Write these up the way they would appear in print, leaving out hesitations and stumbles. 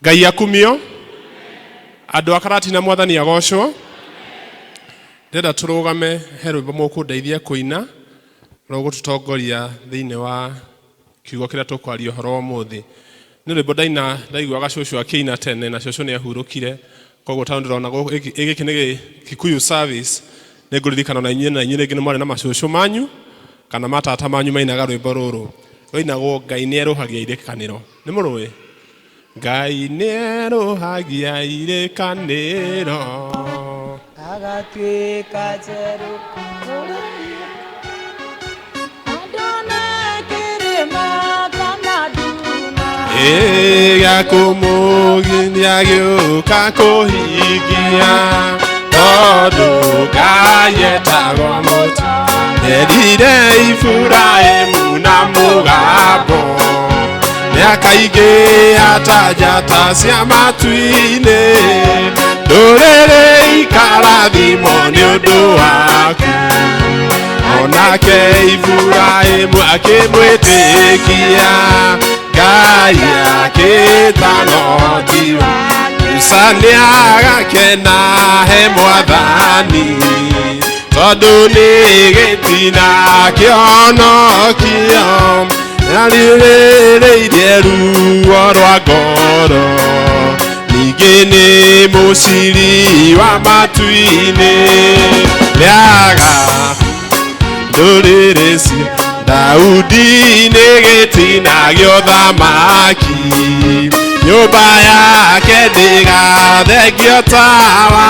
Ngai akumio. Andũ a Karatina, Mwathani agocwo. Ndĩrenda tũrũgame, he rwĩmbo mũkũndeithia kũina rũgũtũtongoria thĩinĩ wa kiugo kĩrĩa tũkwaria ũhoro wa ũmũthĩ. Nĩ rwĩmbo ndaina ndaiguaga cũcũ akĩina tene, na cũcũ nĩ ahurũkire, koguo tondũ ndĩrona gĩkĩ nĩ Kikuyu service, nĩ ngũririkana na inyuĩ, na inyuĩ rĩngĩ nĩ mwarĩ na macũcũ manyu kana matata manyu mainaga rwĩmbo rũrũ. Rwainagwo, "Ngai nĩ erũhagia irĩkanĩro." Nĩ mũrũĩ? Ngai nĩ erũhagia irĩkanĩro. Agatuĩka njerũ. Andũ kĩrĩma kana nduma. Ĩ gĩakũmũgiria gĩũka kũhingia, tondũ Ngai etagwo mũtu. Erire Iburahĩmu na mũgambo, nĩakaingĩ ata njata cia matu-inĩ, ndũrĩrĩ ikarathimwo nĩ ũndũ waku. Onake Iburahĩmu akĩmwĩtĩkia, Ngai akĩta notiwe. Musa nĩagakena he Mwathani, tondũ nĩ gĩtina kĩonokio, nĩarirĩrĩirie ruo rwa ngoro, ningĩ nĩ mũciri wa matu-inĩ, nĩaga ndũrĩrĩ cia Daudi nĩ gĩtina gĩa ũthamaki, nyũmba yake ndĩgathengio tawa,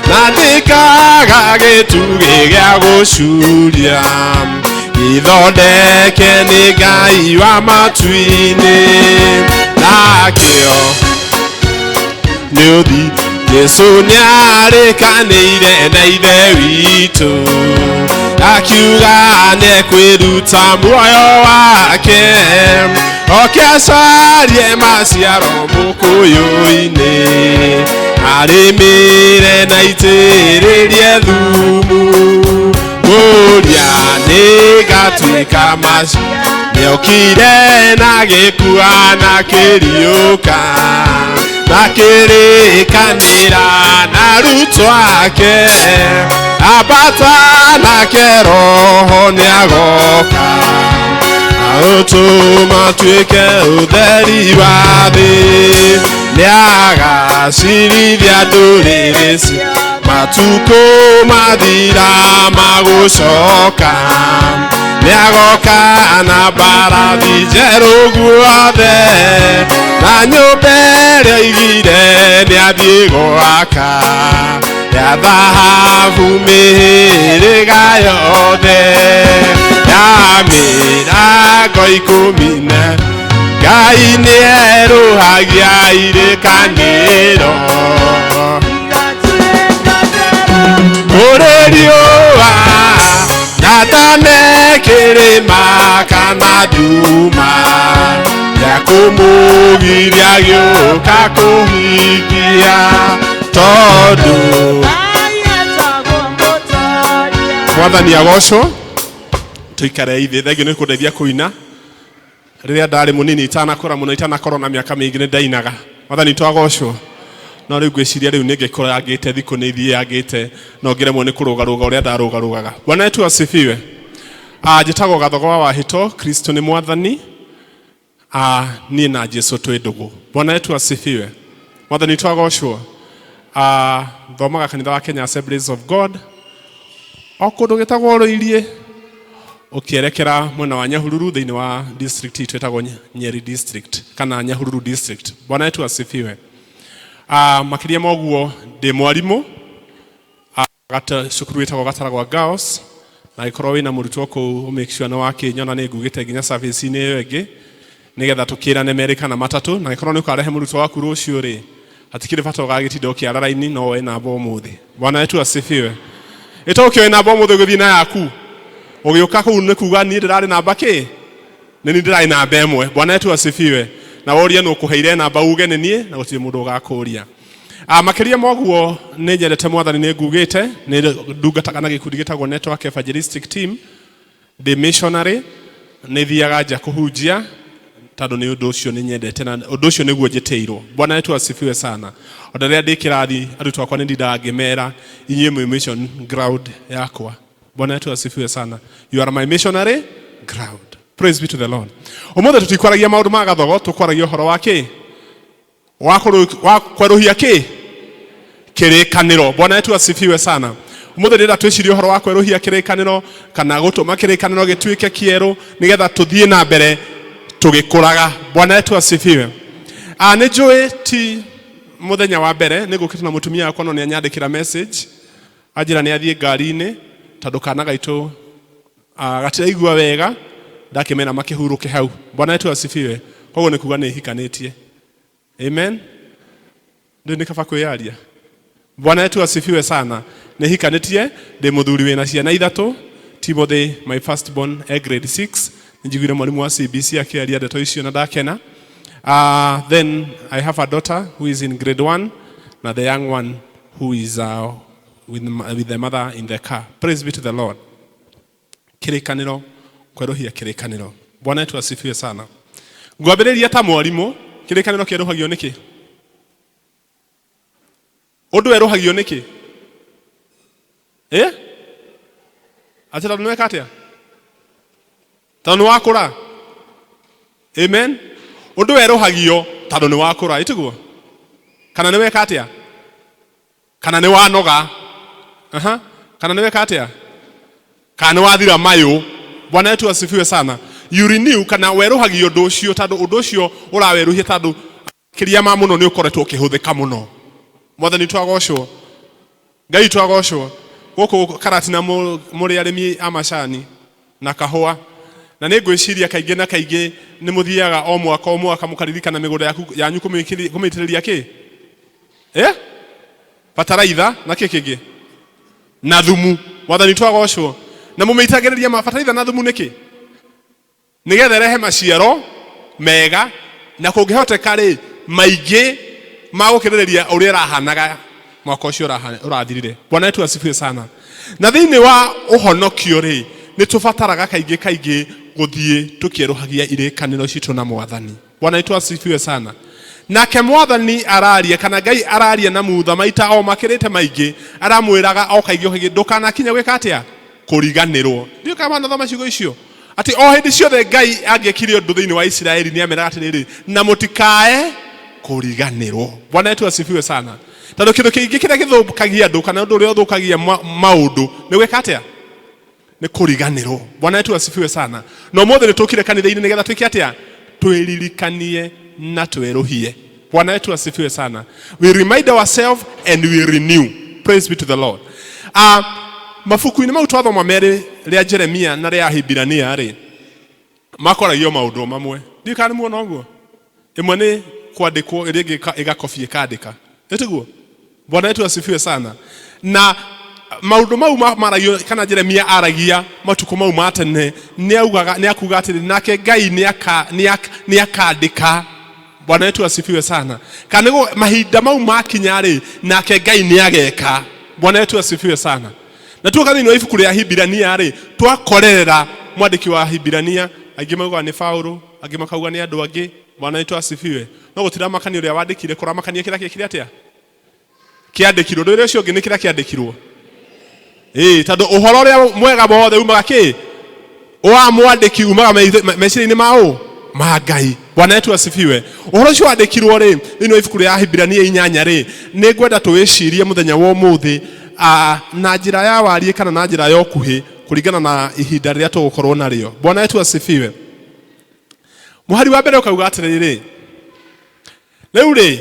na ndĩkaga gĩtugĩ gĩa gũcuria, gĩthondeke nĩ Ngai wa matu-inĩ, nakĩo nĩ ũthi. Jesu nĩarĩkanĩire na Ithe witũ, akiuga nĩekwĩruta muoyo wake, oke acarie maciaro mũkũyũ-inĩ, arĩmĩre na itĩrĩrie thumu, ngũria nĩgatuĩka maci. Nĩokire na gĩkua na kĩriũka, na kĩrĩkanĩra na arutwo ake, ambata nake Roho nĩagoka, aũtũma tuĩke ũtheri wa thĩ, nĩagacirithia ndũrĩrĩ cia matukũ mathira magũcoka, nĩagoka na mbarathi njerũ guothe, na nyũmba ĩrĩa oigire nĩathiĩ gwaka, ya thahabu mĩhĩrĩga yothe, ya mĩrango 10. Ngai nĩerũhagia irĩkanĩro. Kũrĩ riũa na ndane kĩrĩma kana nduma ya kũmũgiria gĩũka kũhingia, tondũ Mwathani agocwo. Tũikare ithĩ. Thengiũ nĩ kũndeithia kũina. Rĩrĩa ndarĩ mũnini, itanakũra mũno, itanakorwo na mĩaka mĩingĩ, nĩ ndainaga. Mwathani twagocwo. No rĩu ngwĩciria rĩu nĩ ngĩkũrangĩte, thikũ nĩ ithiangĩte, no ngĩremwo nĩ kũrũgarũga ũrĩa ndarũgarũgaga. Bwana wetu asifiwe. Ah, njĩtagwo Gathogo wa Wahĩto. Kristo nĩ Mwathani. Ah, niĩ na Jesu twĩ ndũgũ. Bwana wetu asifiwe. Mwathani twagocwo. Ah, thomaga kanitha wa Kenya Assemblies of God, o kũndũ gĩtagwo Rũiriĩ, ũkĩerekera mwena wa Nyahururu, thĩinĩ wa district itũ ĩtagwo Nyeri District kana Nyahururu District. Bwana wetu asifiwe. Ah, makĩria ma ũguo, ndĩ mwarimũ cukuru ĩtagwo Gataragwa Girls, na angĩkorwo wĩna mũrutwo kũu, ũ make sure nĩ wakĩnyona. Nĩ ngugĩte nginya service-inĩ ĩyo ĩngĩ, nĩgetha tũkĩrane merĩ kana matatũ. Na angĩkorwo nĩ ũkarehe mũrutwo waku rũciũ rĩ, hatikĩrĩ bata ũgagĩtinda ũkĩara raini, no woe namba ũmũthĩ. Bwana wetu asifiwe. Ĩto ũkĩoe namba ũmũthĩ, ũgĩthiĩ na yaku ũgĩũka kũu, nĩ kuga niĩ ndĩrarĩ namba kĩ, nĩ niĩ ndĩrarĩ namba 1. Bwana wetu asifiwe. Na worie nũ ũkũheire namba, uge nĩ niĩ, na gũtirĩ mũndũ ũgakũria. Ah, makĩria ma ũguo, nĩ nyendete Mwathani. Nĩ ngugĩte nĩ ndungataga na gĩkundi gĩtagwo Network Evangelistic Team. Ndĩ missionary, nĩ thiaga nja kũhunjia. Tondũ nĩ ũndũ ũcio nĩ nyendete na ũndũ ũcio nĩguo njĩtĩirwo. Bwana wetu asifiwe sana. Ona rĩrĩa ndĩ kĩrathi, arutwo akwa nĩ ndindaga ngĩmera, inyuĩ mwĩ mission ground yakwa. Bwana wetu asifiwe sana. You are my missionary ground. Praise be to the Lord. Ũmũthĩ tũtikwaragia maũndũ ma gathogo, tũkwaragia ũhoro wa kĩ? Wa kwerũhia kĩ? Kĩrĩkanĩro. Bwana wetu asifiwe sana. Ũmũthĩ ndĩrenda twĩcirie ũhoro wa kwerũhia kĩrĩkanĩro kana gũtũma kĩrĩkanĩro gĩtuĩke kĩerũ nĩgetha tũthiĩ na mbere tũgĩkũraga. Bwana wetu asifiwe. Ah, nĩ njũĩ ti mũthenya wa mbere nĩ ngũkĩte na mũtumia wakwa, no nĩ anyandĩkĩra message anjĩra nĩ athiĩ ngari-inĩ tondũ kana gaitũ gatiraigua wega. Ndakĩmera makĩhurũke hau. Bwana wetu asifiwe. Koguo nĩ kuga nĩ hikanĩtie. Amen. Ndĩ nĩ kaba kwĩyaria. Bwana wetu asifiwe sana. Nĩ hikanĩtie, ndĩ mũthuri wĩna ciana ithatũ. Timothy, my first born, e grade 6. Nĩ njiguire mwarimũ wa CBC akĩaria ndeto icio na ndakena. Then I have a daughter who is in grade 1 na the young one who is with the mother in the car. Praise be to the Lord. Kĩrĩkanĩro, kwerũhia kĩrĩkanĩro. Bwana wetu asifiwe sana. Ngwambĩrĩria ta mwarimũ, kĩrĩkanĩro kĩerũhagio nĩkĩ? Ũndũ werũhagio nĩkĩ? Eh? Atĩ tondũ nĩweka atĩa? Tondũ nĩ wakũra. Amen. Ũndũ werũhagio tondũ nĩ wakũra, ĩtiguo? Kana nĩ weka atĩa? Kana nĩ wanoga? Aha. Kana nĩ weka atĩa? Kana nĩ wathira mayũ? Bwana wetu asifiwe sana. You renew kana werũhagio ũndũ ũcio tondũ ũndũ ũcio ũrawerũhia tondũ kĩria ma mũno nĩ ũkoretwo ũkĩhũthĩka mũno. Mwathani twagocwo. Ngai twagocwo. Gũkũ Karatina mũrĩ arĩmi a macani na kahũa, na nĩ ngwĩciria kaingĩ na kaingĩ nĩ mũthiaga o mwaka o mwaka mũkaririkana mĩgũnda yaku yanyu kũmĩitĩrĩria kĩ? Eh? Bataraitha na kĩ kĩngĩ? Na thumu. Mwathani twagocwo. Na mũmĩitagĩrĩria ma bataraitha na thumu nĩkĩ? Nĩgetha ĩrehe maciaro mega na kũngĩhoteka rĩ, maingĩ ma gũkĩrĩrĩria ũrĩa ĩrahanaga mwaka ũcio ũrathirire. Bwana wetu asifiwe sana. Na thĩinĩ wa ũhonokio rĩ, nĩ tũbataraga kaingĩ kaingĩ gũthiĩ tũkĩerũhagia irĩkanĩro citũ na Mwathani. Bwana wetu asifiwe sana. Nake Mwathani araria kana Ngai araria na Mutha maita o makĩrĩte maingĩ, aramwĩraga o kaingĩ o kaingĩ, ndũkanakinye gwĩka atĩa? Kũriganĩrwo. Ndiũĩ kana wanathoma ciugo icio, atĩ o hĩndĩ ciothe Ngai angĩekire ũndũ thĩinĩ wa Isiraeli nĩ ameraga atĩrĩrĩ, na mũtikae kũriganĩrwo. Bwana wetu asifiwe sana. Tondũ kĩndũ kĩingĩ kĩrĩa gĩthũkagia andũ kana ũndũ ũrĩa ũthũkagia maũndũ nĩ gwĩka atĩa? Nĩ kũriganĩrwo. Bwana wetu asifiwe sana. Na ũmũthĩ nĩ tũkire kanitha-inĩ nĩgetha twĩke atĩa? Twĩririkanie na twerũhie. Bwana wetu asifiwe sana. We remind ourselves and we renew. Praise be to the Lord. Mabuku-inĩ mau twathoma merĩ, rĩa Jeremia na rĩa Ahibirania rĩ, makoragio maũndũ mamwe. Ndiũĩ kana nĩ muona ũguo. Ĩmwe nĩ kwandĩkwo, ĩrĩa ĩngĩ ĩgakobia ĩkandĩka, ĩtiguo? Bwana wetu asifiwe sana. Na maũndũ mau maragio kana Jeremia aragia matukũ mau ma tene, nĩ augaga, nĩ akuga atĩrĩ, nake Ngai nĩ akandĩka. Bwana wetu asifiwe sana. Kana nĩguo mahinda mau makinya rĩ, nake Ngai nĩ ageka. Bwana wetu asifiwe sana. Na tuoka thĩinĩ wa ibuku rĩa Hibirania rĩ, twakorerera mwandĩki wa Hibirania, aingĩ maugaga nĩ Paulo, angĩ makauga nĩ andũ angĩ. Bwana wetu asifiwe. No gũtiramakania ũrĩa wandĩkire, kũramakania kĩrĩa kĩekire atĩa? Kĩandĩkirwo. Ũndũ ũrĩa ũcio ũngĩ nĩ kĩrĩa kĩandĩkirwo. Ĩĩ, tondũ ũhoro ũrĩa mwega wothe umaga kĩ? Wa mwandĩki umaga meciria-inĩ ma ũ? Ma Ngai. Bwana wetu asifiwe. Ũhoro ũcio wandĩkirwo rĩ, thĩinĩ wa ibuku rĩa Ahibirania 8 rĩ, nĩ ngwenda tũwĩcirie mũthenya wa ũmũthĩ na njĩra ya wariĩ kana na njĩra ya ũkuhĩ kũringana na ihinda rĩrĩa tũgũkorwo narĩo. Bwana wetu asifiwe. Mũhari wa mbere ũkauga atĩrĩrĩ, rĩu rĩ,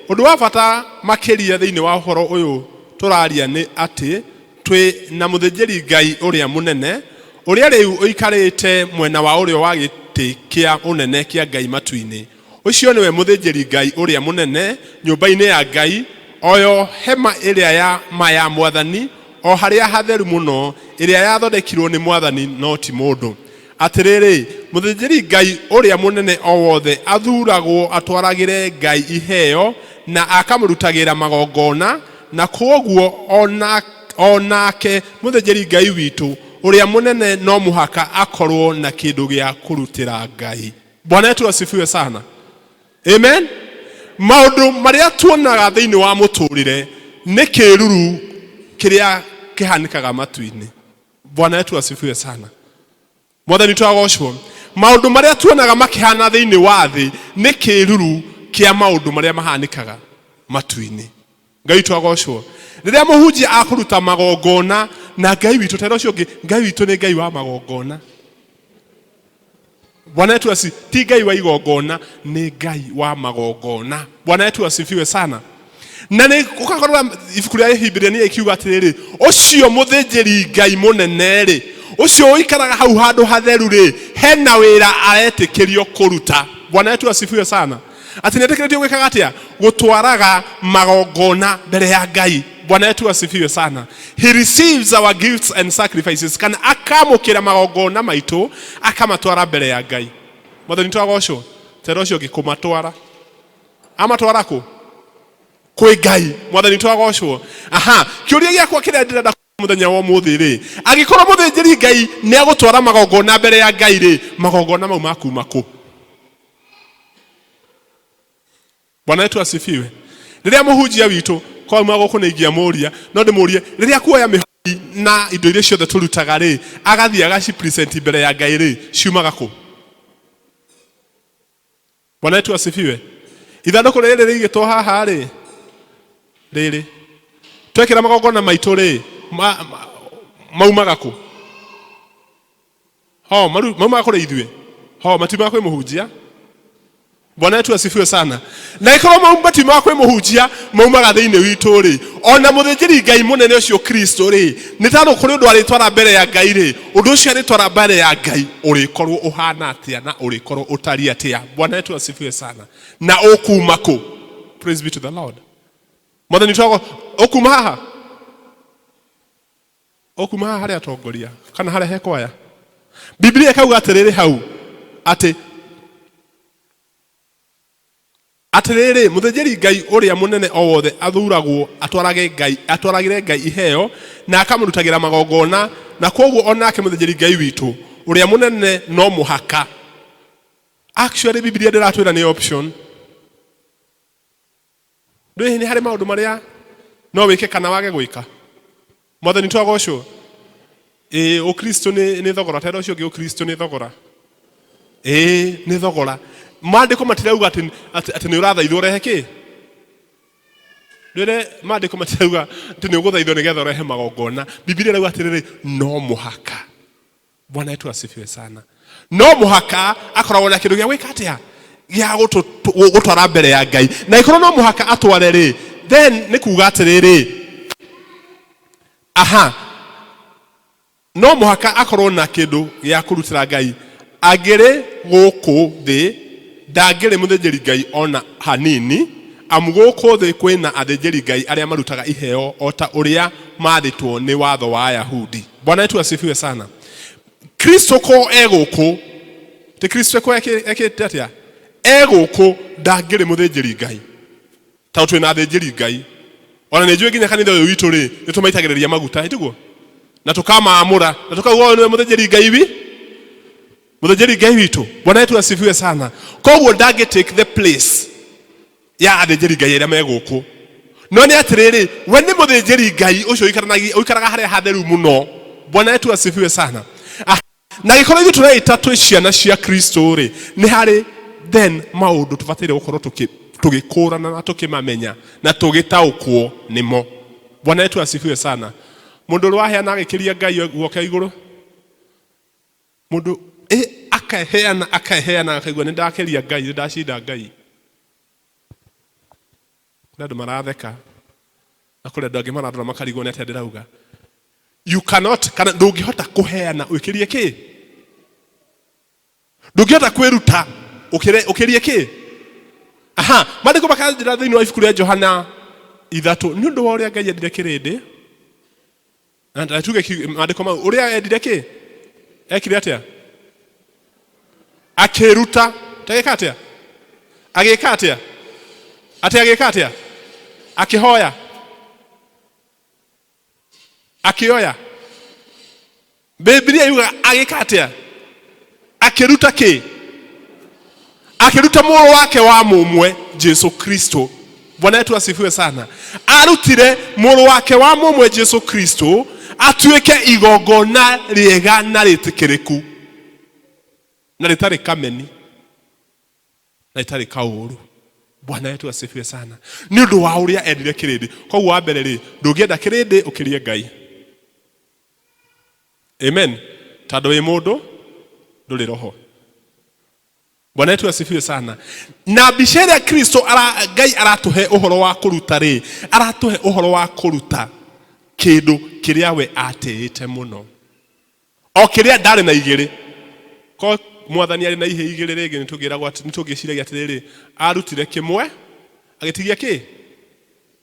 ũndũ wa bata makĩria thĩinĩ wa ũhoro ũyũ tũraria nĩ atĩ twĩ na mũthĩnjĩri Ngai ũrĩa mũnene, ũrĩa rĩu ũikarĩte mwena wa ũrĩo wa gĩtĩ kĩa ũnene kĩa Ngai matu-inĩ. Ũcio nĩwe mũthĩnjĩri Ngai ũrĩa mũnene nyũmba-inĩ ya Ngai, o yo hema ĩrĩa ya ma ya Mwathani, o harĩa hatheru mũno, ĩrĩa yathondekirwo nĩ Mwathani no ti mũndũ. Atĩrĩrĩ, mũthĩnjĩri-Ngai ũrĩa mũnene o wothe athuuragwo atwaragĩre Ngai iheo na akamũrutagĩra magongona, na kwoguo o nake mũthĩnjĩri-Ngai witũ ũrĩa mũnene no mũhaka akorũo na kĩndũ gĩa kũrutĩra Ngai. Bwana wetu asifiwe sana. Amen. Maũndũ marĩa tuonaga thĩinĩ wa mũtũrĩre nĩ kĩruru kĩrĩa kĩhanĩkaga matu-inĩ. Bwana wetu asifiwe sana. Mwathani witũ agocwo. Maũndũ marĩa tuonaga makĩhana thĩinĩ wa thĩ nĩ kĩruru kĩa maũndũ marĩa mahanĩkaga matu-inĩ. Ngai witũ agocwo. Rĩrĩa mũhunjia akũruta magongona na Ngai witũ tera ũcio ũngĩ, Ngai witũ nĩ Ngai wa magongona. Bwana wetu asi ti Ngai wa igongona, nĩ Ngai wa magongona. Bwana wetu asifiwe sana. Na nĩ ũgakorwo ibuku rĩa Hibirania ikiuga atĩrĩrĩ, ũcio mũthĩnjĩri Ngai mũnene rĩ, ũcio ũikaraga hau handũ hatheru rĩ, hena wĩra aretĩkĩrio kũruta. Bwana wetu asifiwe sana. Atĩ nĩetĩkĩrĩtio gwĩkaga atĩa? Gũtwaraga magongona mbere ya Ngai. Bwana wetu asifiwe sana. He receives our gifts and sacrifices, kana akamũkĩra magongona maitũ akamatwara mbere ya Ngai. Mwathani twagocwo. Tera ũcio ũngĩ kũmatwara. Amatwara kũ? Kwĩ Ngai. Mwathani twagocwo. Aha, kĩũria gĩakwa kĩrĩa ndĩrenda mũthenya wa ũmũthĩ rĩ, angĩkorwo mũthĩnjĩri Ngai nĩ agũtwara magongona mbere ya Ngai rĩ, magongona mau makuma kũ? Bwana wetu asifiwe. Rĩrĩa mũhunjia witũ kwauma gũkũ nĩ ingĩamũria, no ndĩmũrie rĩrĩa kuoya mĩhothi na indo iria ciothe tũrutaga rĩ, agathiĩ agacipresent mbere ya Ngai rĩ, ciumaga kũ? Bwana wetu asifiwe. Ithandũkũ rĩrĩ rĩigĩtwo haha rĩ, rĩrĩ twekĩra magongona maitũ rĩ, maumaga kũ? Ho, maumaga kũrĩ ithuĩ? Ho, matiumaga kwĩ mũhunjia? Bwana wetu asifiwe sana. Na ikorwo mau matiumaga kwĩ mũhunjia, maumaga thĩinĩ witũ rĩ, ona mũthĩnjĩri Ngai mũnene ũcio Kristo rĩ, nĩ tondũ kũrĩ ũndũ arĩtwara mbere ya Ngai rĩ, ũndũ ũcio arĩtwara mbere ya Ngai ũrĩkorwo ũhana atĩa na ũrĩkorwo ũtariĩ atĩa? Bwana wetu asifiwe sana. Na ũkuma kũ? Praise be to the Lord. Mwathani witũ ũkuma haha? Ũkuma haha harĩa atongoria kana harĩa he kwaya? Biblia ĩkauga atĩrĩrĩ hau atĩ atĩrĩrĩ, mũthĩnjĩri Ngai ũrĩa mũnene o wothe athuragwo atwarage Ngai, atwaragĩre Ngai iheo na akamũrutagĩra magongona, na kwoguo o nake mũthĩnjĩri Ngai witũ ũrĩa mũnene no mũhaka. Actually Biblia ndĩratwĩra nĩ option. Ndũĩ nĩ harĩ maũndũ marĩa no wĩke kana wage gwĩka. Mwathani twagocwo. Ĩĩ ũkristo nĩ thogora, tera ũcio ũngĩ ũkristo nĩ thogora. Ĩĩ nĩ thogora. Maandĩko matirauga atĩ atĩ nĩ ũrathaithwo ũrehe kĩ? Rĩrĩa maandĩko matirauga atĩ nĩ ũgũthaithwo nĩgetha ũrehe magongona. Biblia ĩrauga atĩrĩrĩ, no mũhaka. Bwana wetu asifiwe sana. No mũhaka akoragwo na kĩndũ gĩa gwĩka atĩa? Gĩa gũtwara mbere ya Ngai. Na ĩkorwo no mũhaka atware rĩ, then nĩ kuga atĩrĩrĩ, aha, no mũhaka akorwo na kĩndũ gĩa kũrutĩra Ngai. Angĩrĩ gũkũ thĩ, ndangĩrĩ mũthĩnjĩri Ngai ona hanini, amu gũkũ thĩ kwĩna athĩnjĩri Ngai arĩa marutaga iheo o ta ũrĩa maathĩtwo nĩ watho wa Ayahudi. Bwana wetu asifiwe sana. Kristo ko e gũkũ, ti Kristo ko ekĩte atĩa? E gũkũ ndangĩrĩ mũthĩnjĩri Ngai, tondũ twĩna athĩnjĩri Ngai. Ona nĩ njũĩ nginya kanitha ũyũ witũ rĩ, nĩ tũmaitagĩrĩria maguta, ĩtiguo? Na tũkamaamũra, na tũkauga ũyũ nĩwe mũthĩnjĩri Ngai wi, mũthĩnjĩri Ngai witũ. Bwana wetu asifiwe sana. Koguo ndangĩ take the place ya athĩnjĩri Ngai arĩa me gũkũ. No nĩ atĩrĩrĩ, we nĩ mũthĩnjĩri Ngai ũcio ũikaraga harĩa hatheru mũno. Bwana wetu asifiwe sana. Na gĩkorwo ithuĩ tũreĩta twĩ ciana cia Kristo rĩ, nĩ harĩ then maũndũ tũbataire gũkorwo tũgĩkũrana na tũkĩmamenya na tũgĩtaũkwo nĩmo. Bwana wetu asifiwe sana. Mũndũ ũrĩa waheana agĩkĩria Ngai guoka igũrũ, mũndũ akaheana akaheana akaigua nĩ ndakĩria Ngai, nĩ ndacinda Ngai. Kũrĩ andũ maratheka na kũrĩ andũ angĩ marandora makarigwo nĩ atĩa ndĩrauga. You cannot, kana ndũngĩhota kũheana ũkĩrie kĩ? Ndũngĩhota kwĩruta ũkĩrie kĩ? Aha, maandĩko makanjĩra thĩinĩ wa ibuku rĩa Johana 3, nĩ ũndũ wa ũrĩa Ngai endire kĩrĩndĩ, na tuge maandĩko mau, ũrĩa endire kĩ? Ekire atĩa? Akĩruta. Tagĩka atĩa? Agĩka atĩa? Atĩ agĩka atĩa? Akĩhoya. Akĩoya. Biblia yugaga agĩka atĩa? Akĩruta kĩ? Akĩruta mũrũ wake wa mũmwe Jesu Kristo. Bwana wetu asifiwe sana. Arutire mũrũ wake wa mũmwe Jesu Kristo atuĩke igongona rĩega na rĩtĩkĩrĩku na rĩtarĩ kameni na rĩtarĩ kaũru. Bwana wetu asifiwe sana. Nĩ ũndũ wa ũrĩa endire kĩrĩndĩ. Koguo wa mbere rĩ, ndũngĩenda kĩrĩndĩ ũkĩrie Ngai. Amen. Tondũ wĩ mũndũ ndũrĩ roho. Bwana wetu asifiwe sana. Na mbica ĩrĩa Kristo Ngai aratũhe ũhoro wa kũruta rĩ, aratũhe ũhoro wa kũruta kĩndũ kĩrĩa we atĩĩte mũno, o kĩrĩa ndarĩ na igĩrĩ. Ko mwathani arĩ na ihĩ igĩrĩ rĩngĩ, nĩtũngĩragwo atĩ, nĩtũngĩciragia atĩrĩrĩ, arutire kĩmwe agĩtigia kĩ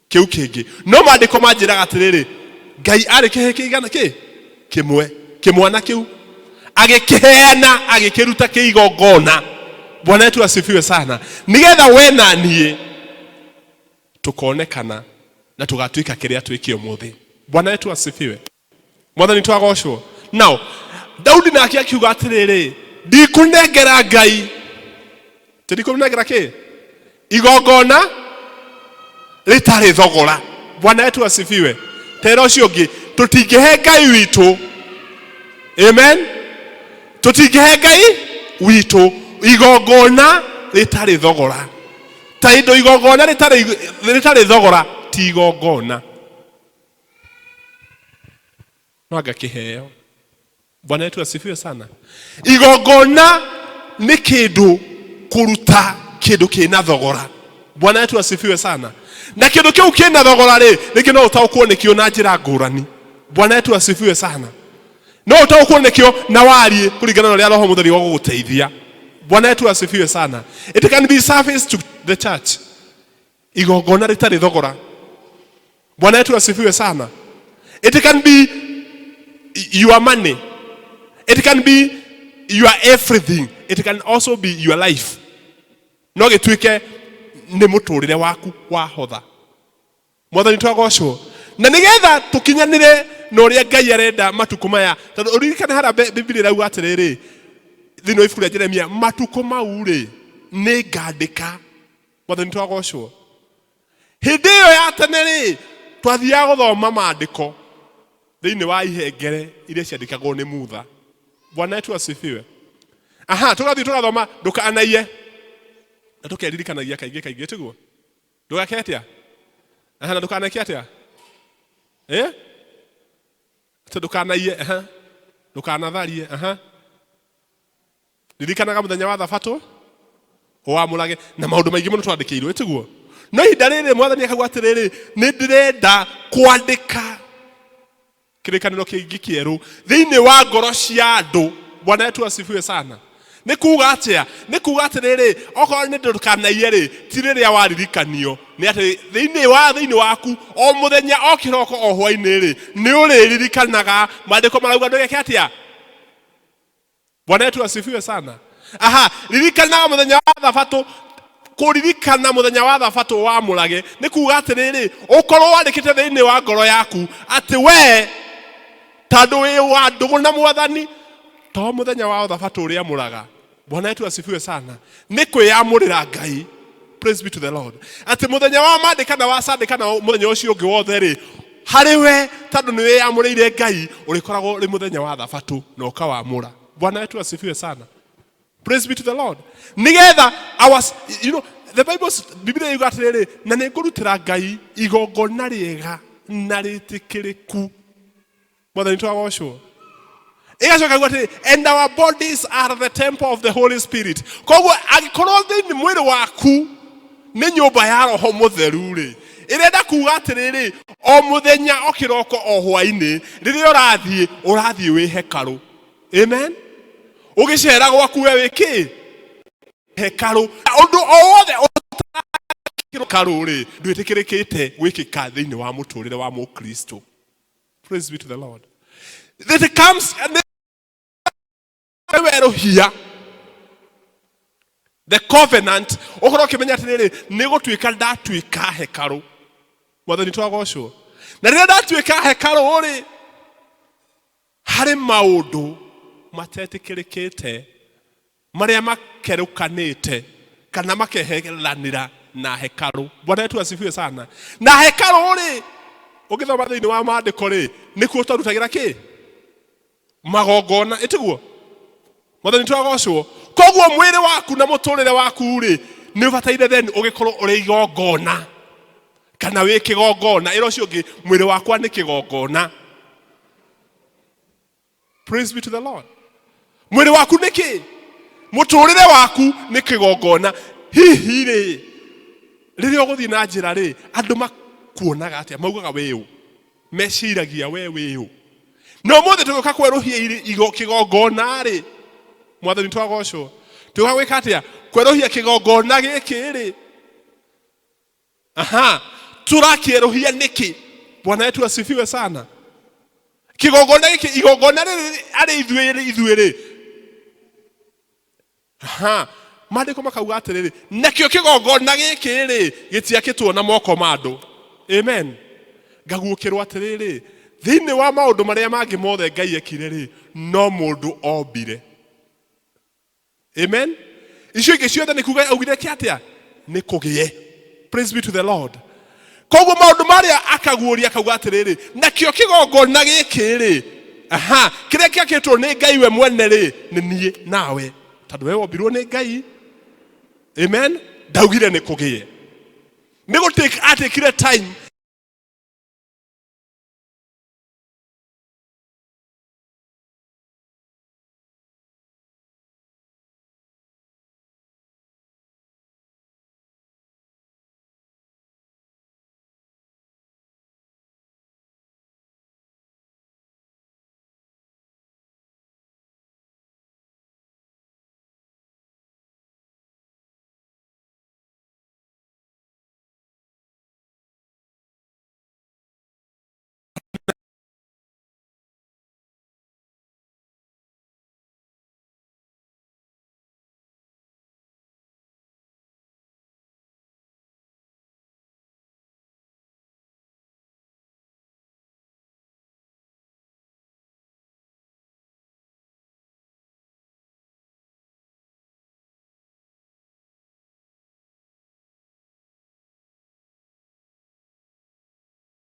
kĩu kĩngĩ. No maandĩko manjĩraga atĩrĩrĩ, Ngai arĩ kĩhĩ kĩigana kĩ kĩmwe, kĩmwana kĩu agĩkĩheana, agĩkĩruta kĩigongona. Bwana wetu asifiwe sana. Nĩgetha we na niĩ tũkonekana na tũgatuĩka kĩrĩa twĩke ũmũthĩ. Bwana wetu asifiwe. Mwathani twagocwo. Now Daudi nake akiuga atĩrĩrĩ, ndikũnengera Ngai, tindikũnengera kĩ igongona rĩtarĩ thogora. Bwana wetu asifiwe. Tera ũcio ũngĩ, tũtingĩhe Ngai witũ, amen, tũtingĩhe Ngai witũ igongona rĩtarĩ thogora. Ta indo igongona rĩtarĩ thogora ti igongona, no anga kĩheo. Bwana wetu asifiwe sana. Igongona nĩ kĩndũ kũruta kĩndũ kĩna thogora. Bwana wetu asifiwe sana. Na kĩndũ kĩu kĩna thogora rĩ, rĩngĩ no ũtaũkwo nĩkĩo na njĩra ngũrani. Bwana wetu asifiwe sana. No ũtaũkwo nĩkĩo na warie kũringana na ũrĩa Roho Mũtheru egũgũteithia. Bwana wetu asifiwe sana. It can be service to the church. Igongona rĩtarĩ thogora. Bwana wetu asifiwe sana. It can be your money. It can be your everything. It can also be your life. No gĩtuĩke nĩ mũtũrĩre waku wahotha. Mwathani twagocwo. Na nĩgetha tũkinyanĩre na ũrĩa Ngai arenda matukũ maya, tondũ ũririkane harĩa Biblia ĩrauga atĩrĩrĩ, thĩinĩ wa ibuku rĩa Jeremia, matukũ mau rĩ, nĩ ngandĩka. Mwathani twagocwo. Hĩndĩ ĩyo ya tene rĩ, twathiaga gũthoma maandĩko thĩinĩ wa ihengere iria ciandĩkagwo nĩ Mutha. Bwana wetu asifiwe. Aha, tũgathiĩ tũgathoma ndũkanaiye, na tũkeririkanagia kaingĩ kaingĩ, tiguo? Ndũgake atĩa? Aha, na ndũkaneke atĩa? Eh? Atĩ ndũkanaiye, aha. Ndũkanatharie, aha. Ririkanaga mũthenya wa thabatũ wamũrage, na maũndũ maingĩ mũno twandĩkĩirwo, tiguo? No ihinda rĩrĩ mwathani akauga atĩrĩrĩ, nĩ ndĩrenda kwandĩka kĩrĩkanĩro kĩngĩ kĩerũ thĩinĩ wa ngoro cia andũ. Bwana wetu asifiwe sana. Nĩ kuga atĩa? Nĩ kuga atĩrĩrĩ, okorwo nĩ ndũkanaiye rĩ, ti rĩrĩa waririkanio, nĩ atĩ thĩinĩ waku o mũthenya, o kĩroko, o hwainĩ rĩ, nĩ ũrĩririkanaga maandĩko marauga ndũgeke atĩa. Bwana wetu asifiwe sana. Aha, ririkanaga mũthenya wa thabatũ. Kũririkana mũthenya wa thabatũ wamũrage nĩ kuga atĩrĩrĩ, ũkorwo wandĩkĩte thĩinĩ wa ngoro yaku atĩ we tondũ wĩ wa ndũgũ na mwathani, to mũthenya wa thabatũ ũrĩamũraga. Bwana wetu asifiwe sana. Nĩ kwĩyamũrĩra Ngai. Praise be to the Lord. Atĩ mũthenya wa Monday kana wa Sunday kana mũthenya ũcio ũngĩ wothe rĩ, harĩ we tondũ nĩ wĩyamũrĩire Ngai, ũrĩkoragwo ũrĩ mũthenya wa thabatũ na ũkawamũra. Bwana wetu asifiwe sana. Praise be to the Lord. Nĩgetha our, you know, the Bible, Biblia yuga atĩrĩrĩ, na nĩ ngũrutĩra Ngai igongona rĩega na rĩtĩkĩrĩku. Mwathani twagocwo. Ĩgacoka kuga atĩrĩ, and our bodies are the temple of the Holy Spirit. Koguo angĩkorwo thĩinĩ mwĩrĩ waku nĩ nyũmba ya Roho Mũtheru rĩ, ĩrenda kuga atĩrĩrĩ, o mũthenya, o kĩroko, o hwainĩ, rĩrĩa ũrathiĩ, ũrathiĩ wĩ hekarũ. Amen. Ũgĩcera gwaku we wĩ kĩ? Hekarũ. Ũndũ o wothe ũtarakĩrwo rĩ, ndwĩtĩkĩrĩkĩte gwĩkĩka thĩinĩ wa mũtũrĩre wa Mũkristo. Praise be to the Lord. It comes werũhia the covenant, ũkorwo ũkĩmenya atĩrĩrĩ, nĩ gũtuĩka ndatuĩka hekarũ. Mwathani twagocwo. Na rĩrĩa ndatuĩka hekarũ rĩ, harĩ maũndũ matetĩkĩrĩkĩte marĩa makerũkanĩte Kana makeheranĩra na hekarũ. Bwana wetu asifiwe sana. Na hekarũ rĩ, ũngĩthoma thĩinĩ wa maandĩko rĩ, nĩkuo twarutagĩra kĩ? Magongona, ĩtiguo? Mwathani twagocwo. Koguo mwĩrĩ waku na mũtũrĩre waku rĩ, nĩ ũbataire then ũgĩkorwo ũrĩ igongona kana wĩ kĩgongona. Ĩra ũcio ũngĩ, mwĩrĩ wakwa nĩ kĩgongona. Praise be to the Lord. Mwĩrĩ waku nĩ kĩ? Mũtũrĩre waku nĩ kĩgongona. Hihi rĩ, rĩrĩa ũgũthiĩ na njĩra rĩ, andũ makuonaga atĩa? Maugaga wĩ ũ? Meciragia we wĩ ũ? Na ũmũthĩ tũgĩũka kwerũhia kĩgongona rĩ, Mwathani twagocwo. Tũgĩũka gwĩka atĩa? Kwerũhia kĩgongona gĩkĩ rĩ. Aha, tũrakĩerũhia nĩkĩ? Bwana wetu asifiwe sana. Kĩgongona gĩkĩ, igongona rĩrĩ arĩ ithuĩ rĩ, ithuĩ rĩ. Aha, maandĩko makauga atĩrĩrĩ, nakĩo kĩgongona gĩkĩ rĩ, gĩtiakĩtwo na moko ma andũ. Amen. Ngaguũkĩrwo atĩrĩrĩ, thĩinĩ wa maũndũ marĩa mangĩ mothe Ngai ekire rĩ, no mũndũ ombire. Amen. Icio ingĩ ciothe nĩ kuga augire kĩ atĩa? Nĩ kũgĩe. Praise be to the Lord. Koguo maũndũ marĩa akaguũria akauga atĩrĩrĩ, nakĩo kĩgongona gĩkĩ rĩ, aha, kĩrĩa kĩakĩtwo nĩ Ngai we mwene rĩ, nĩ niĩ nawe, tondũ we wombirwo nĩ Ngai. Amen. Ndaugire nĩ kũgĩe. Nĩ gũtake atekire time.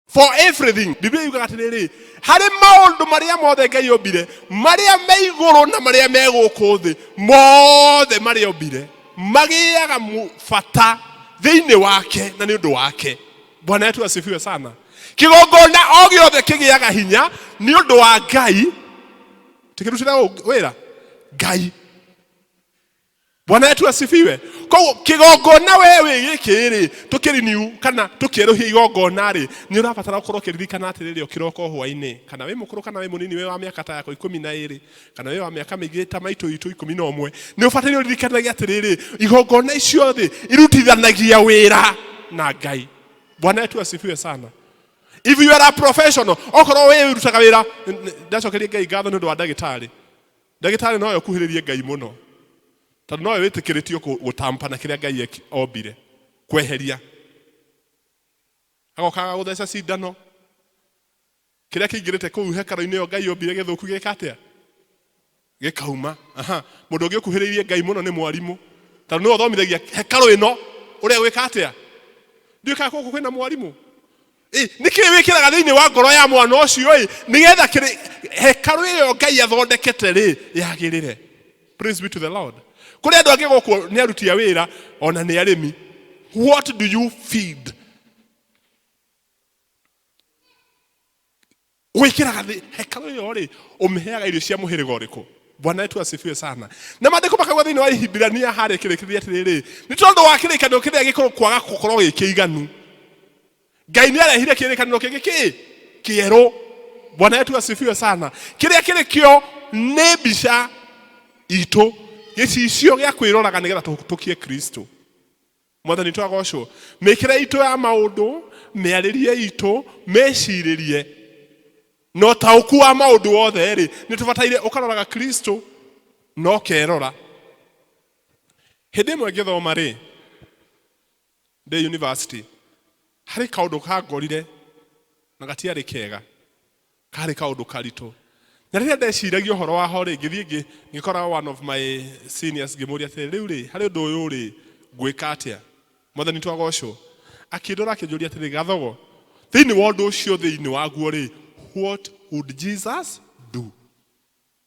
For everything. Biblia yugaga atĩrĩrĩ, harĩ maũndũ marĩa mothe Ngai ombire, marĩa me igũrũ na marĩa me gũkũ thĩ, mothe marĩa ombire magĩaga bata thĩinĩ wake na nĩ ũndũ wake. Bwana wetu asifiwe sana. Kĩgongona o gĩothe kĩgĩaga hinya nĩ ũndũ wa Ngai. Tũkĩrutĩra wĩra Ngai. Bwana wetu asifiwe. Koguo kĩgongona we wĩ gĩkĩ rĩ, tũkĩriniu kana tũkĩerũhia igongona rĩ, nĩ ũrabatara gũkorwo ũkĩririkana atĩrĩrĩ, ũkĩroka hwainĩ, kana wĩ mũkũrũ kana wĩ mũnini, wĩ wa mĩaka ta yakwa 12, kana wĩ wa mĩaka mĩingĩ ta maitũ itũ 11, nĩ ũbataire ũririkanage atĩrĩrĩ, igongona icio thĩ irutithanagia wĩra na Ngai. Bwana wetu asifiwe sana. If you are a professional, okorwo wĩ ũrutaga wĩra, ndacokeria Ngai ngatho nĩ ũndũ wa ndagĩtarĩ. Ndagĩtarĩ nowe ũkuhĩrĩrie Ngai mũno, tondũ nowe wĩtĩkĩrĩtio gũtampa na kĩrĩa Ngai ombire, kweheria. Agoka agagũtheca cindano, kĩrĩa kĩingĩrĩte kũu hekarũ-inĩ ĩyo Ngai ombire gĩthũku gĩka atĩa? Gĩkauma. Aha. Mũndũ ũngĩ ũkuhĩrĩirie Ngai mũno nĩ mwarimũ, tondũ nĩwe ũthomithagia hekarũ ĩno ũrĩa gwĩka atĩa. Ndiũĩ kana gũkũ kwĩna mwarimũ. Nĩ kĩĩ wĩkĩraga thĩinĩ wa ngoro ya mwana ũcio ĩ, nĩgetha hekarũ ĩyo Ngai athondekete rĩ yagĩrĩre. Praise be to the Lord. Kũrĩ andũ angĩ gũkũ nĩ aruti a wĩra ona nĩ arĩmi. What do you feed? Wĩkĩraga thĩ hekarũ ĩyo rĩ, ũmĩheaga irio cia mũhĩrĩga ũrĩkũ? Bwana wetu asifiwe sana. Na maandĩko makauga thĩinĩ wa Ihimbirania harĩa kĩrĩkĩrĩria atĩrĩrĩ, nĩ tondũ wa kĩrĩkanĩro kĩrĩa gĩkorwo kwaga gũkorwo gĩ kĩiganu, Ngai nĩ arehire kĩrĩkanĩro kĩngĩ kĩ kĩerũ. Bwana wetu asifiwe sana. Kĩrĩa kĩrĩ kĩo nĩ mbica itũ, gĩcicio gĩa kwĩroraga nĩgetha tũhĩtũkie Kristo. Mwathani twagocwo. Mĩkĩre itũ ya maũndũ, mĩarĩrie itũ, mĩcirĩrie na ũtaũku wa maũndũ wothe rĩ, nĩ tũbataire ũkaroraga Kristo na ũkerora. Hĩndĩ ĩmwe ngĩthoma rĩ, ndĩ university, harĩ kaũndũ kangorire na gatiarĩ kega. Karĩ kaũndũ karitũ. Na rĩrĩa ndeciragia ũhoro waho rĩ, ngĩthiĩ ngĩkora one of my seniors ngĩmũria atĩrĩ, rĩu rĩ, harĩ ũndũ ũyũ rĩ, Ngwĩka atĩa? Mwathani twagocwo. Akĩndora akĩnjũria atĩrĩ, Gathogo, thĩinĩ wa ũndũ ũcio thĩinĩ waguo rĩ, what would Jesus do?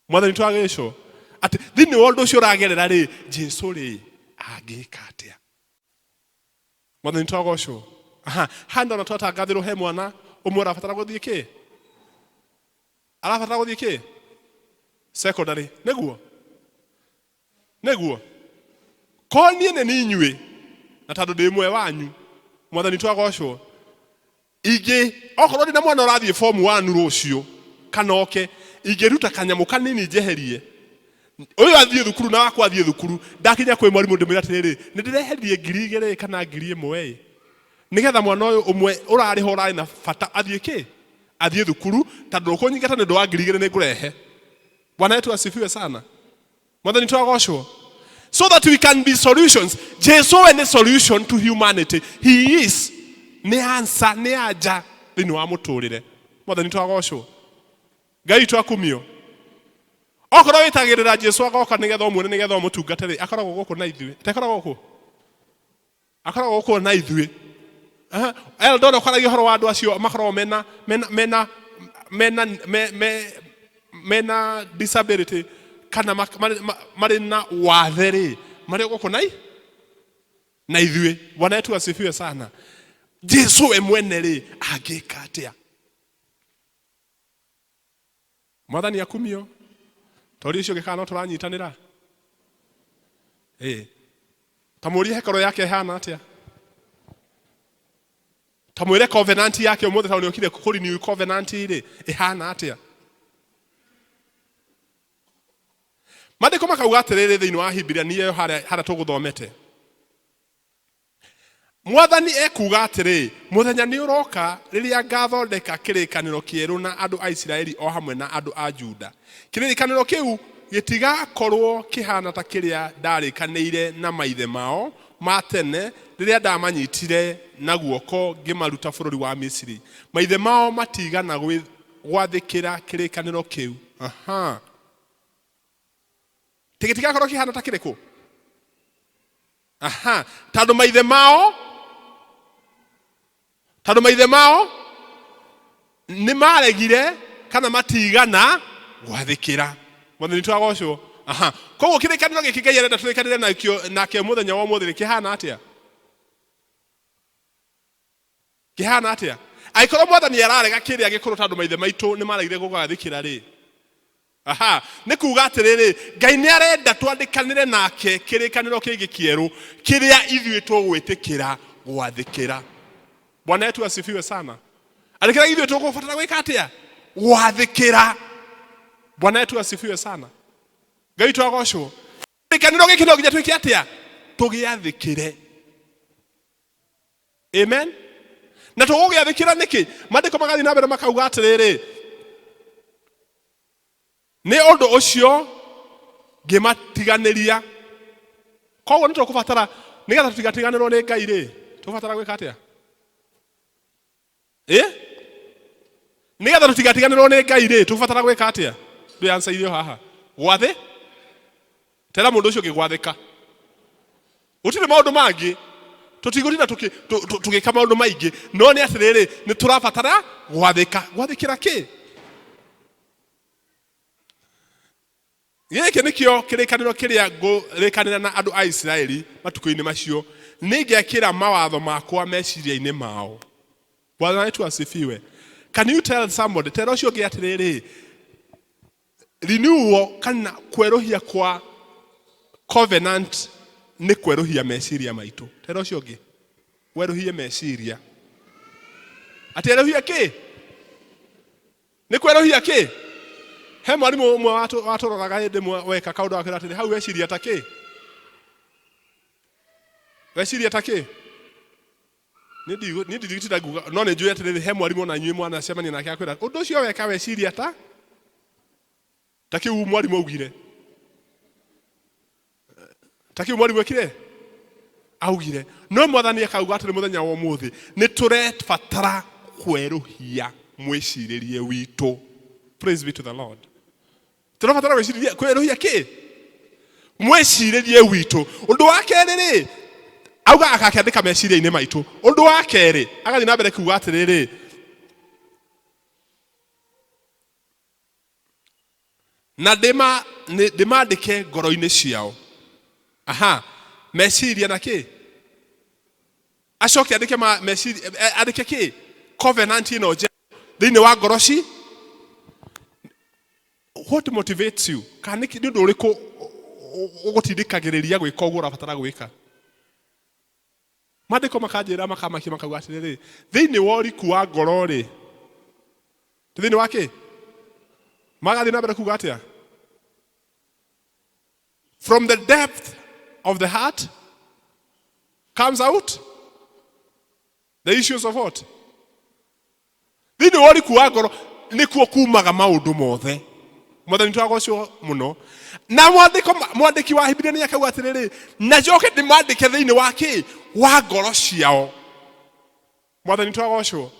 Mwathani twagocwo. Atĩ thĩinĩ wa ũndũ ũcio ũragerera rĩ, Jesu rĩ, angĩka atĩa? Mwathani twagocwo. Aha, haha ndona twatangathĩrwo he mwana ũmwe ũrabatara gũthiĩ kĩ? Arabatara gũthiĩ kĩ? Secondary. Nĩguo? Nĩguo? Ko niĩ nĩ niĩ inyuĩ, na tondũ ndĩ ũmwe wanyu, Mwathani twagocwo, ingĩ okorwo ndĩ na mwana ũrathiĩ form 1 rũciũ kana oke, ingĩruta kanyamũ kanini njeherie ũyũ athiĩ thukuru na wakwa athiĩ thukuru, ndakinya kwĩ mwarimũ ndĩmwĩre atĩrĩrĩ, nĩ ndĩreheririe 2000 kana 1000 nĩgetha mwana ũyũ ũmwe ũrarĩho ũrarĩ na bata athiĩ kĩ? Athiĩ thukuru, tondũ ndũkũnyingata nĩ ũndũ wa 2000 nĩ ngũrehe. Bwana wetu asifiwe sana. Mwathani twagocwo. So that we can be solutions. Jesu we nĩ solution to humanity. He is nĩ answer, nĩ anja thĩinĩ wa mũtũrĩre. Mwathani twagocwo. Ngai twakumio. Okorwo wĩtagĩrĩra Jesu agoka nĩgetha ũmuone nĩgetha ũmũtungate rĩ, akoragwo gũkũ na ithuĩ. Atakoragwo gũkũ? Akoragwo gũkũ na ithuĩ. Aha, Elder ũkwaragia ũhoro wa andũ acio makoragwo mena mena mena mena me, me, mena disability kana marĩ na wathe rĩ, marĩ gũkũ na na ithuĩ. Bwana wetu asifiwe sana. Jesu we mwene rĩ, angĩka atĩa? Mwathani akumio. Tori ũcio ũngĩ kana no tũranyitanĩra? Ĩĩ. Ta mũrie hekarũ yake ĩhana atĩa? Ta mwĩre covenant yake ũmũthĩ tondũ nĩokire kũ renew covenant rĩ, ĩhana atĩa? Maandĩko makauga atĩrĩrĩ thĩinĩ wa Hibiria harĩa harĩa tũgũthomete. Mwathani ekuuga atĩrĩ, Mũthenya nĩũrooka rĩrĩa ngaathondeka kĩrĩĩkanĩro kĩerũ na andũ a Isiraeli o hamwe na andũ a Juda. Kĩrĩĩkanĩro kĩu gĩtigaakorwo kĩhaana ta kĩrĩa ndarĩĩkanĩire na maithe maao ma tene rĩrĩa ndamanyiitire na guoko ngĩmaruta bũrũri wa Misiri. Maithe maao matiigana gwathĩkĩra kĩrĩĩkanĩro kĩu. Aha! Gĩtigaakorwo kĩhaana ta kĩrĩkũ? Aha, tondũ maithe mao, tondũ maithe mao nĩ maregire kana matigana gwathĩkĩra. Mwathani twagocwo. Aha, koguo kĩrĩkanĩro gĩkĩ Ngai arenda tũrĩkanĩre nakĩo nake mũthenya wa ũmũthĩ kĩhana atĩa? Kĩhana atĩa? Angĩkorwo Mwathani ararega kĩrĩa gĩkũrũ tondũ maithe maitũ nĩ maregire gũgathĩkĩra rĩ, aha, nĩ kuga atĩrĩrĩ, Ngai nĩ arenda twandĩkanĩre nake kĩrĩkanĩro kĩngĩ kĩerũ kĩrĩa ithuĩ tũgwĩtĩkĩra gwathĩkĩra. Bwana wetu asifiwe sana. Arĩ kĩrĩa ithuĩ tũgũbatara gwĩka atĩa? Gwathĩkĩra. Bwana wetu asifiwe sana. Ngai witũ agocwo. Kĩrĩkanĩro gĩkĩ no nginya twĩke atĩa? Tũgĩathĩkĩre. Amen. Na tũgũgĩathĩkĩra nĩkĩ? Maandĩko magathiĩ na mbere makauga atĩrĩrĩ, nĩ ũndũ ũcio ngĩmatiganĩria. Koguo nĩ tũkũbatara, nĩgetha tũtigatiganĩrwo nĩ Ngai rĩ, tũkũbatara gwĩka atĩa? Ĩ? Nĩgetha tũtigatiganĩrwo nĩ Ngai rĩ, tũkũbatara gwĩka atĩa? Ndũĩ answer irio haha. Gwathĩ? Tera mũndũ ũcio ũngĩ gwathĩka. Gũtirĩ maũndũ mangĩ. Tũtigũtinda tũgĩka maũndũ maingĩ. No nĩ atĩrĩrĩ, nĩ tũrabatara gwathĩka. Gwathĩkĩra kĩ? Gĩkĩ nĩkĩo kĩrĩkanĩro kĩrĩa ngũrĩkanĩra na andũ a Isiraeli matukũ-inĩ macio, nĩngekĩra mawatho makwa meciria-inĩ mao. Bwana wetu asifiwe. Can you tell somebody, tera ũcio ũngĩ atĩrĩrĩ, renewal kana kwerũhia kwa covenant nĩ kwerũhia meciria maitũ. Tera ũcio ũngĩ, werũhie meciria. Atĩ erũhie kĩ? Nĩ kwerũhia kĩ? He mwarimũ ũmwe watũroraga hĩndĩ ĩmwe weka kaũndũ akwĩra atĩrĩ, hau weciria ta kĩ? Weciria ta kĩ? Niĩ ndigũtinda nguga, no nĩ njũĩ atĩrĩrĩ, he mwarimũ ona inyuĩ mwanacemania nake akwĩra, ũndũ ũcio weka weciria ta ta kĩu mwarimũ augire. Ta kĩu mwarimũ ekire augire. No Mwathani akauga atĩrĩ mũthenya wa ũmũthĩ, nĩ tũrebatara kwerũhia mwĩcirĩrie witũ. Praise be to the Lord. Tũrabatara gwĩcirĩria kwerũhia kĩ? Mwĩcirĩrie witũ. Ũndũ wa kerĩ rĩ, Auga agakĩandĩka meciria-inĩ maitũ. Ũndũ wa kerĩ, agathiĩ na mbere kuuga atĩrĩrĩ, na ndĩmandĩke ngoro-inĩ ciao. Aha, meciria na kĩ? Acoke andĩke meciria, andĩke kĩ? Covenant ĩno njerũ thĩinĩ wa ngoro ci. What motivates you? Kana nĩ ũndũ ũrĩkũ ũgũtindĩkagĩrĩria gwĩka ũguo ũrabatara gwĩka? Maandĩko makanjĩra makamakia makauga atĩrĩrĩ, thĩinĩ wa ũriku wa ngoro rĩ, ti thĩinĩ wa kĩ? Magathiĩ na mbere kuga atĩa? From the depth of the heart comes out the issues of what? Thĩinĩ wa ũriku wa ngoro nĩkuo kumaga maũndũ mothe. Mwathani twagocwo mũno. Na mwandĩko mwandĩki wa Bibilia nĩ akauga atĩrĩrĩ, na njoke ndĩmandĩke thĩinĩ wa kĩ? Wa ngoro ciao. Mwathani twagocwo.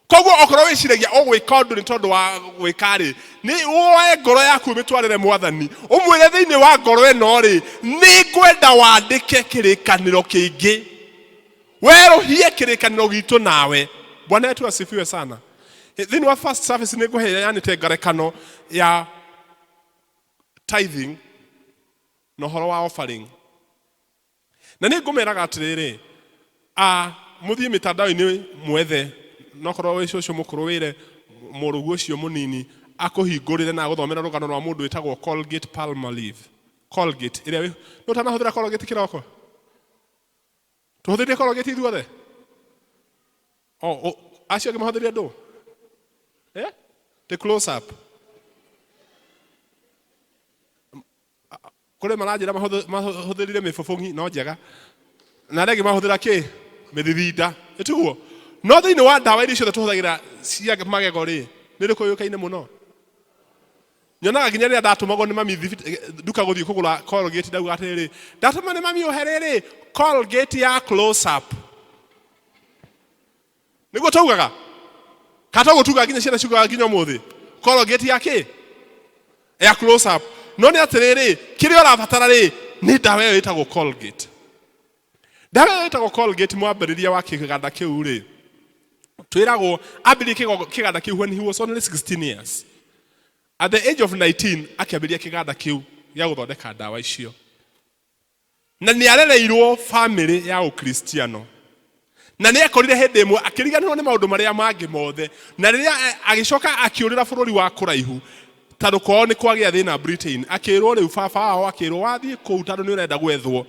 Koguo okorwo wĩciragia ũgwĩka ũndũ nĩ tondũ wa gwĩka rĩ, nĩ woe ngoro yaku ũmĩtwarĩre Mwathani, ũmwĩre thĩinĩ wa ngoro ĩno rĩ, nĩ ngwenda wandĩke kĩrĩkanĩro kĩngĩ, werũhie kĩrĩkanĩro gitũ nawe. Bwana wetu asifiwe sana. Thĩinĩ wa first service nĩ ngũheanĩte ngarekano ya tithing na ũhoro wa offering. Na nĩ ngũmeraga atĩrĩrĩ, a mũthiĩ mĩtandao-inĩ mwethe, nokorwo wĩ cũcũ mũkũrũ wĩre mũrũgu ũcio mũnini akũhingũrĩre na agũthomera rũgano rwa mũndũ wĩtagwo Colgate Palmolive. Colgate ĩrĩa nĩ ũtanahũthĩra Colgate kĩroko? Tũhũthĩrire Colgate ithuothe? O, acio angĩ mahũthĩrire ndũ? Eh? The close up. Kũrĩ maranjĩra mahũthĩrire mĩbũbũng'i no njega. Na arĩa angĩ mahũthĩra kĩ? Mĩthithinda. Ĩtiguo? No thĩinĩ wa ndawa iria ciothe tũhũthagĩra cia magego rĩ, nĩ ĩrĩkũ yũĩkaine mũno? Nyonaga nginya rĩrĩa ndatũmagwo nĩ mami nduka gũthiĩ kũgũra Colgate, ndauga atĩrĩrĩ, ndatũma nĩ mami ũhe rĩrĩ Colgate ya close up. Nĩguo taugaga? Kana toguo tugaga nginya ciana ciugaga nginya ũmũthĩ? Colgate ya kĩ? Ya close up. No nĩ atĩrĩrĩ, kĩrĩa ũrabatara rĩ, nĩ ndawa ĩyo ĩtagwo Colgate. Ndawa ĩyo ĩtagwo Colgate, mwambĩrĩria wa kĩganda kĩu rĩ, twĩragwo ambĩrĩrie kĩganda kĩu when he was only 16 years. At the age of 19 akĩambĩrĩria kĩganda kĩu gĩa gũthondeka ndawa icio. Na nĩ arereirwo famĩlĩ ya Ũkristiano. Na nĩ ekorire hĩndĩ ĩmwe akĩriganĩrwo nĩ maũndũ marĩa mangĩ mothe. Na rĩrĩa agĩcoka akĩũrĩra bũrũri wa kũraihu, tondũ kwao nĩ kwagĩa thĩna Britain, akĩrwo rĩu baba wao akĩrwo wathiĩ kũu tondũ nĩ ũrenda gwethwo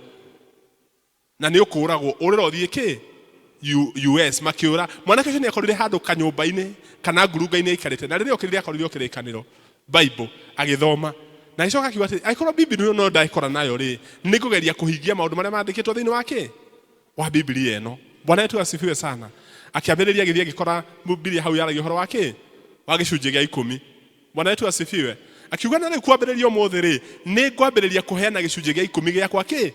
na nĩ ũkũragwo, ũrĩra ũthiĩ kĩ? US. Makĩũra. Mwanake ũcio nĩ ekorire handũ kanyũmba-inĩ kana ngurunga-inĩ aikarĩte, na rĩrĩa okĩrire akorire o kĩrĩkanĩro, Bible, agĩthoma. Na agĩcoka akiuga atĩrĩ, angĩkorwo Bibilia no ndekora nayo rĩ, nĩ ngũgeria kũhingia maũndũ marĩa mandĩkĩtwo thĩinĩ wa kĩ? Wa Bibilia ĩno. Bwana wetu asifiwe sana. Akĩambĩrĩria agĩthiĩ agĩkora Bibilia hau yaragia ũhoro wa kĩ? Wa gĩcunjĩ gĩa ikũmi. Bwana wetu asifiwe. Akiuga na rĩu kwambĩrĩria ũmũthĩ rĩ, nĩ ngwambĩrĩria kũheana gĩcunjĩ gĩa ikũmi gĩakwa kĩ?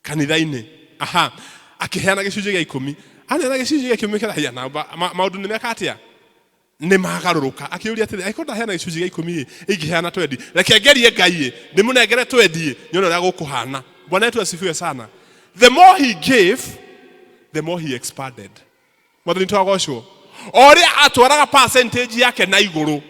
Kanitha-inĩ. Aha, akĩheana gĩcunjĩ gĩa ikũmi. Aneana gĩcunjĩ gĩa ikũmi kĩrahia na maũndũ nĩ meka atĩa? Nĩ magarũrũka. Akĩũria atĩrĩ, angĩkorwo ndaheana gĩcunjĩ gĩa ikũmi ĩ, ingĩheana twendi. Reke ngerie Ngai ĩ, ndĩmũnengere twendi ĩ, nyone ũrĩa gũkũhana. Bwana wetu asifiwe sana. The more he gave, the more he expanded. Mwathani twagocwo. O ũrĩa atwaraga percentage yake na igũrũ,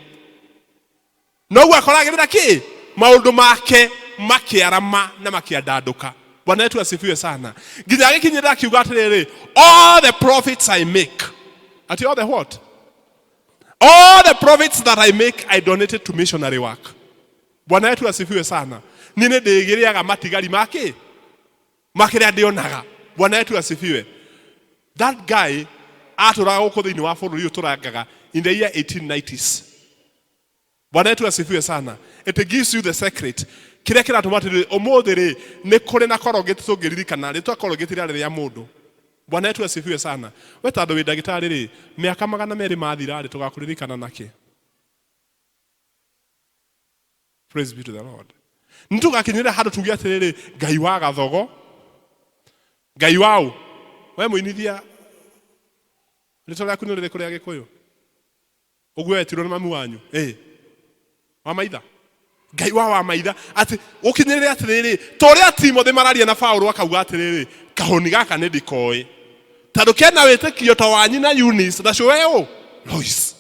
noguo akoragĩrĩra kĩ? Maũndũ make makĩarama na makĩandandũka. Bwana wetu asifiwe sana. Nginya agĩkinyĩrĩra akiuga atĩrĩrĩ, all the profits I make. Ati all the what? All the profits that I make, I donated to missionary work. Bwana wetu asifiwe sana. Niĩ nĩ ndĩgĩrĩaga matigari ma kĩ? Ma kĩrĩa ndĩonaga. Bwana wetu asifiwe. That guy atũraga gũkũ thĩinĩ wa bũrũri ũyũ tũrangaga in the year 1890s. Bwana wetu asifiwe sana. It gives you the secret. Kĩrĩa kĩratũma atĩrĩrĩ, ũmũthĩ rĩ, nĩ kũrĩ na Colgate tũngĩririkana, rĩtwa Colgate rĩarĩ rĩa mũndũ. Bwana wetu asifiwe sana. We tondũ wĩ ndagĩtarĩ rĩ, mĩaka magana merĩ mathira rĩ, tũgakũririkana nakĩ? Praise be to the Lord. Nĩ tũgakinyĩrĩra handũ tuge atĩrĩrĩ, Ngai wa Gathogo, Ngai wa ũ? We mũinithia, rĩtwa rĩaku nĩ rĩrĩkũ rĩa Gĩkũyũ? Ũguo wetirwo nĩ mami wanyu? Ĩ. Wa maitha? Ngai wa wamaitha atĩ gũkinyĩrĩre atĩrĩrĩ, ta ũrĩa Timothy mararia na Paũlũ akauga atĩrĩrĩ, kahũni gaka nĩ ndikoĩ tondũ kena wĩtĩkio ta wa nyina Eunice na cũwe ũ Lois.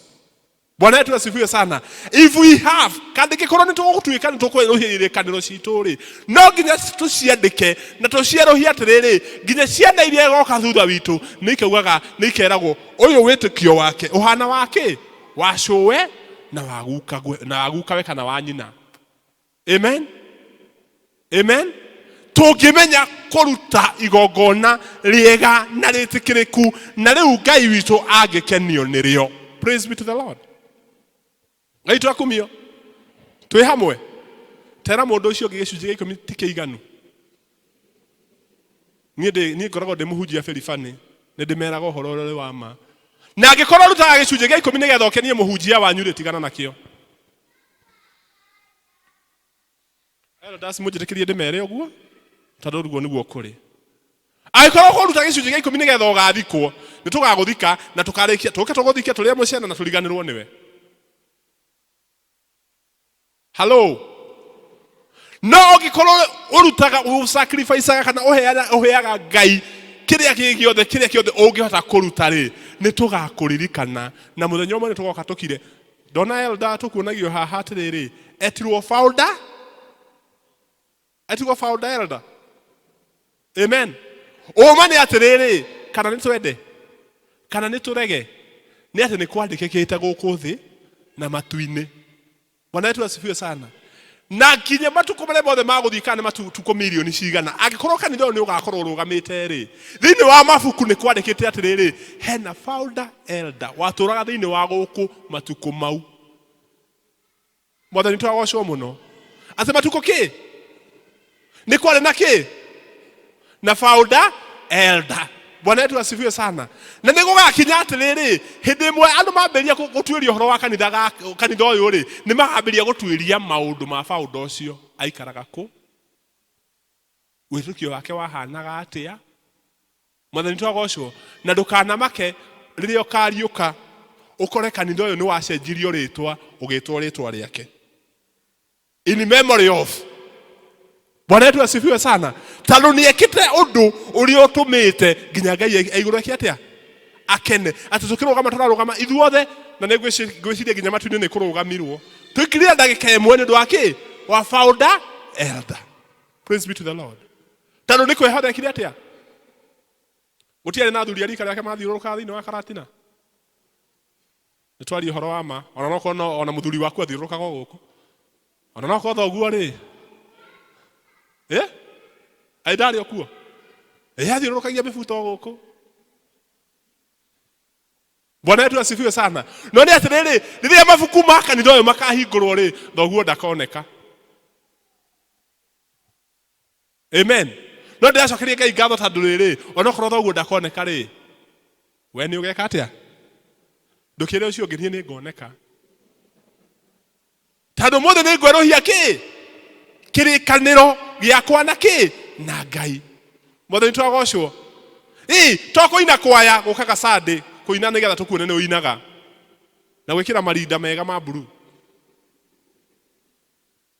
Bwana wetu asifiwe sana. If we have kandĩkĩkorwo nĩ tũgũtuĩka nĩ tũkwerũhia irĩkanĩro citũ rĩ, no nginya tũciandĩke na tũcierũhie atĩrĩrĩ, nginya ciana iria igoka thutha witũ nĩ ikaugaga, nĩ ikeragwo ũyũ wĩtĩkio wake ũhana wa kĩ? Wa cũwe na wa gukawe, na wa gukawe kana wa nyina. Amen. Amen. Tũngĩmenya kũruta igongona rĩega na rĩtĩkĩrĩku na rĩu Ngai witũ angĩkenio nĩrĩo. Praise be to the Lord. Ngai twakumio. Twĩ hamwe. Tera mũndũ ũcio ũngĩ gĩcunjĩ gĩa ikũmi ti kĩiganu. Niĩ ndĩ niĩ ngoragwo ndĩ mũhunjia biribani, nĩ ndĩmeraga ũhoro ũrĩa ũrĩ wa ma. Na angĩkorwo ũrutaga gĩcunjĩ gĩa ikũmi nĩgetha ũkenie mũhunjia wanyu rĩ, tigana nakĩo. Elders mũnjĩtĩkĩrie ndĩmere ũguo tondũ ũguo nĩguo kũrĩ. Angĩkorwo ũkũruta gĩcunjĩ gĩa ikũmi nĩgetha ũgathikwo, nĩ tũgagũthika na tũkarĩkia tũke tũgũthike tũrĩe mũcene na tũriganĩrwo nĩwe. Hello. No ũngĩkorwo ũrutaga ũsacrificaga kana ũheaga ũheaga Ngai kĩrĩa kĩ gĩothe kĩrĩa kĩothe ũngĩhota kũruta rĩ, nĩ tũgakũririkana na mũthenya ũmwe nĩ tũgoka tũkire. Ndona elder tũkuonagio haha atĩrĩrĩ, etirwo founder, etirwo founder elder. Amen. Ũma nĩ atĩrĩrĩ, kana nĩ twende kana nĩ tũrege, nĩ atĩ nĩ kwandĩkĩkĩte gũkũ thĩ na matu-inĩ. Bwana wetu asifiwe sana. Na nginya matukũ marĩa mothe magũthiĩ kana nĩ matukũ mirioni cigana, angĩkorwo kanitha ũyũ nĩ ũgakorwo ũrũgamĩte rĩ, thĩinĩ wa mabuku nĩ kwandĩkĩte atĩrĩrĩ, hena founder elder watũraga thĩinĩ wa gũkũ matukũ mau. Mwathani twagocwo mũno. Atĩ matukũ kĩ? Nĩ kwarĩ na kĩ? Na founder elder. Bwana wetu asifiwe sana. Na nĩ gũgakinya atĩrĩrĩ, hĩndĩ ĩmwe andũ mambĩrĩria gũtuĩria ũhoro wa kanitha kanitha ũyũ rĩ, nĩ makambĩrĩria gũtuĩria maũndũ ma founder ũcio. Aikaraga kũ? Wĩtĩkio wake wahanaga atĩa? Mwathani twagocwo. Na ndũkanamake rĩrĩa ũkariũka ũkore kanitha ũyũ nĩ wacenjirio rĩtwa ũgĩtwo rĩtwa rĩake. In memory of. Bwana wetu asifiwe sana. Tondũ nĩ ekĩte ũndũ ũrĩa ũtũmĩte nginya Ngai aigũrũ eke atĩa? Akene. Atĩ tũkĩrũgama tũrarũgama ithuothe na nĩ ngwĩciria nginya matu-inĩ nĩ kũrũgamirwo. Tũikirire ndagĩka ĩmwe nĩ ũndũ wa kĩ? Wa founder elder. Praise be to the Lord. Tondũ nĩ kwĩhoda ekire atĩa? Gũtiarĩ na athuri a rika rĩake mathiũrũrũkaga thĩinĩ wa Karatina. Nĩ twaria ũhoro wa ma. Ona no korwo no ona mũthuri waku athiũrũrũkaga o gũkũ. Ona no korwo thoguo rĩ. Eh? Ai ndarĩ o kuo. Eh, athiũrũrũkagia mĩbuto o gũkũ. Bwana wetu asifiwe sana. No nĩ atĩrĩrĩ, rĩrĩa mabuku ma kanitha ũyũ makahingũrwo rĩ, thoguo ndakoneka. Amen. No ndĩracokeria Ngai ngatho tondũ rĩrĩ, onokorwo thoguo ndakoneka rĩ, we nĩ ũgeka atĩa? Ndũkĩre ũcio ũngĩ, niĩ nĩ ngoneka. Tondũ mũthĩ nĩ ngwerũhia kĩ? Kĩrĩkanĩro gĩakwa na kĩ? Na Ngai. Mwathani twagocwo. Ĩ, to kũina kwaya gũkaga Sunday, kũina nĩgetha tũkuone nĩ ũinaga. Na gwĩkĩra marinda mega ma blue.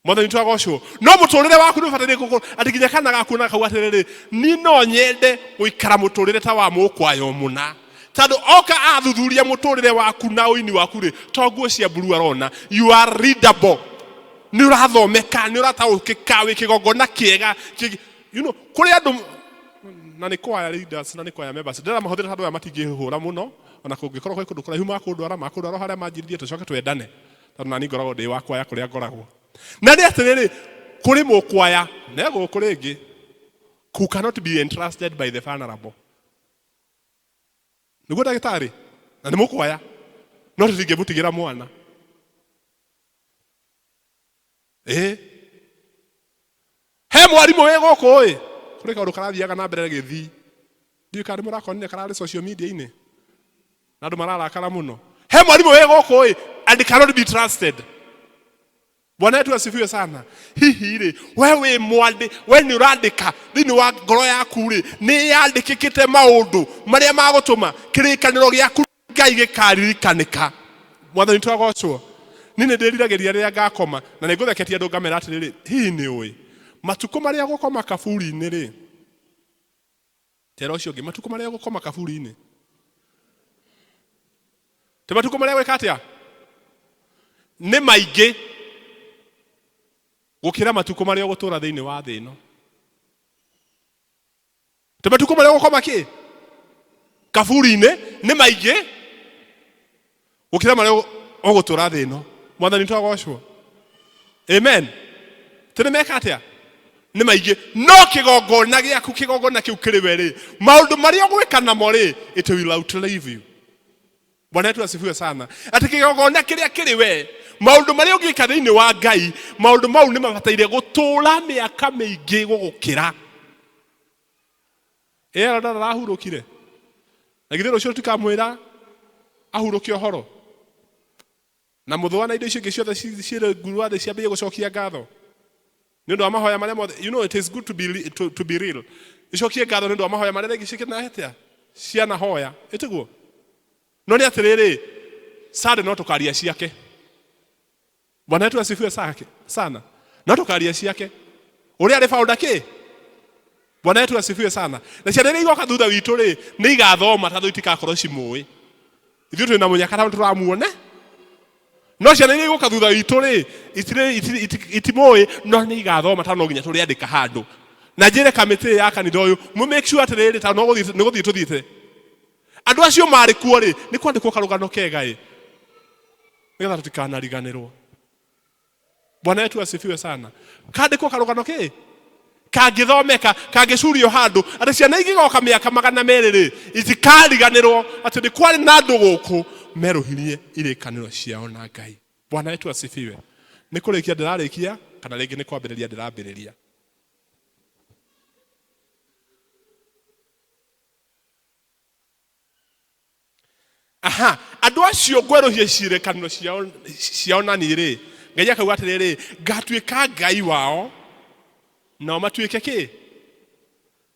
Mwathani twagocwo. No mũtũrĩre waku nĩ ũbataire gũkorwo atĩ nginya kana gakuona kau atĩrĩrĩ, niĩ no nyende gũikara mũtũrĩre ta wa mũkwayo mũna. Tondũ oka athuthuria mũtũrĩre waku na ũini waku rĩ, to nguo cia blue arona. You are readable. Nĩ ũrathomeka, nĩ ũrataũkĩka, wĩ kĩgongona kĩega. You know, kũrĩ andũ na nĩ kwaya leaders na nĩ kwaya members. Ndĩramahũthĩra tondũ aya matingĩhũra mũno, ona kũngĩkorwo kwĩ kũndũ kũraihu makũndwara, makũndwara o harĩa manjĩrire tũcoke twendane. Tondũ nani ngoragwo ndĩ wa kwaya kũrĩa ngoragwo. Na nĩ atĩrĩrĩ, kũrĩ mũkwaya, ne gũkũ rĩngĩ, who cannot be entrusted by the vulnerable. Nĩguo ndagĩtarĩ, na nĩ mũkwaya, no tũtingĩmũtigĩra mwana. Ĩĩ. He mwarimũ wĩ gũkũ ĩ, kũrĩ kaũndũ karathiaga na mbere gĩthii. Ndiũĩ kana nĩ mũrakonire kararĩ social media-inĩ. Na andũ mararakara mũno. He mwarimũ wĩ gũkũ ĩ, and cannot be trusted. Bwana wetu asifiwe sana. Hihi rĩ, we wĩ mwandĩ, we nĩ ũrandĩka thĩinĩ wa ngoro yaku rĩ, nĩ yandĩkĩkĩte maũndũ marĩa magũtũma kĩrĩkanĩro gĩaku Ngai gĩkaririkanĩka. Mwathani twagocwo. Niĩ nĩ ndĩriragĩria rĩrĩa ngakoma na nĩ ngũtheketie andũ ngamera atĩrĩrĩ, hihi nĩ ũĩ matukũ marĩa gũkoma kaburi-inĩ rĩ, tera ũcio ũngĩ, matukũ marĩa gũkoma kaburi-inĩ ti matukũ marĩa gwĩka atĩa nĩ maingĩ gũkĩra matukũ marĩa ũgũtũra thĩinĩ wa thĩ ĩno. Ti matukũ marĩa ũgũkoma kĩ kaburi-inĩ nĩ maingĩ gũkĩra marĩa ũgũtũra thĩ ĩno. Mwathani twagocwo, amen. Tĩ nĩ meka atĩa nĩ maingĩ, no kĩgongona gĩaku, kĩgongona kĩu kĩrĩ we rĩ, maũndũ marĩa ũgwĩka namo rĩ, it will outlive you. Bwana wetu asifiwe sana. Atĩ kĩgongona kĩrĩa kĩrĩ we, maũndũ marĩa ũngĩka thĩinĩ wa Ngai, maũndũ mau nĩ mabataire gũtũũra mĩaka mĩingĩ gũgũkĩra. Ĩ arona arahurũkire, na githĩ rũciũ tũtikamwĩra ahurũke ũhoro na mũthũa na indo icio ingĩ ciothe ciĩ rungu rwa thĩ ciambĩrĩrie gũcokia ngatho nĩ ũndũ wa mahoya marĩa mothe. You know it is good to be real. Icokie ngatho nĩ ũndũ wa mahoya marĩa rĩngĩ ciĩkĩte cianahoya ĩtiguo. No nĩ atĩrĩrĩ, Sunday no tũkaria ciake. Bwana wetu asifiwe sake sana. No tũkaria ciake ũrĩa arĩ founder kĩ. Bwana wetu asifiwe sana. Na ciana iria igoka thutha witũ rĩ, nĩ igathoma tondũ itikakorwo cimũĩ. Ithuĩ twĩ na mũnyaka tondũ tũramuone, no ciana iria igũka thutha witũ rĩ, itimũĩ, no nĩ igathoma tondũ no nginya tũrĩandĩka handũ. Na njĩre kamĩtĩ ya kanitha ũyũ, mũ make sure atĩrĩrĩ, tondũ no gũthiĩ nĩ gũthiĩ tũthiĩte, andũ acio marĩ kuo rĩ, nĩ kwandĩkwo karũgano kega ĩ, nĩgetha tũtikanariganĩrwo. Bwana wetu asifiwe sana. Kandĩkwo karũgano kĩ kangĩthomeka, kangĩcurio handũ atĩ ciana ingĩgoka mĩaka 200 rĩ, itikariganĩrwo atĩ nĩ kwarĩ na andũ gũkũ merũhirie irĩkanĩro ciao na Ngai. Bwana wetu asifiwe. Nĩ kũrĩkia ndĩrarĩkia kana rĩngĩ nĩ kwambĩrĩria ndĩrambĩrĩria? Aha, andũ acio ngwerũhie ciĩrĩkanĩro ciao na niĩ rĩ, Ngai akauga atĩrĩrĩ, ngatuĩka Ngai wao nao matuĩke kĩ?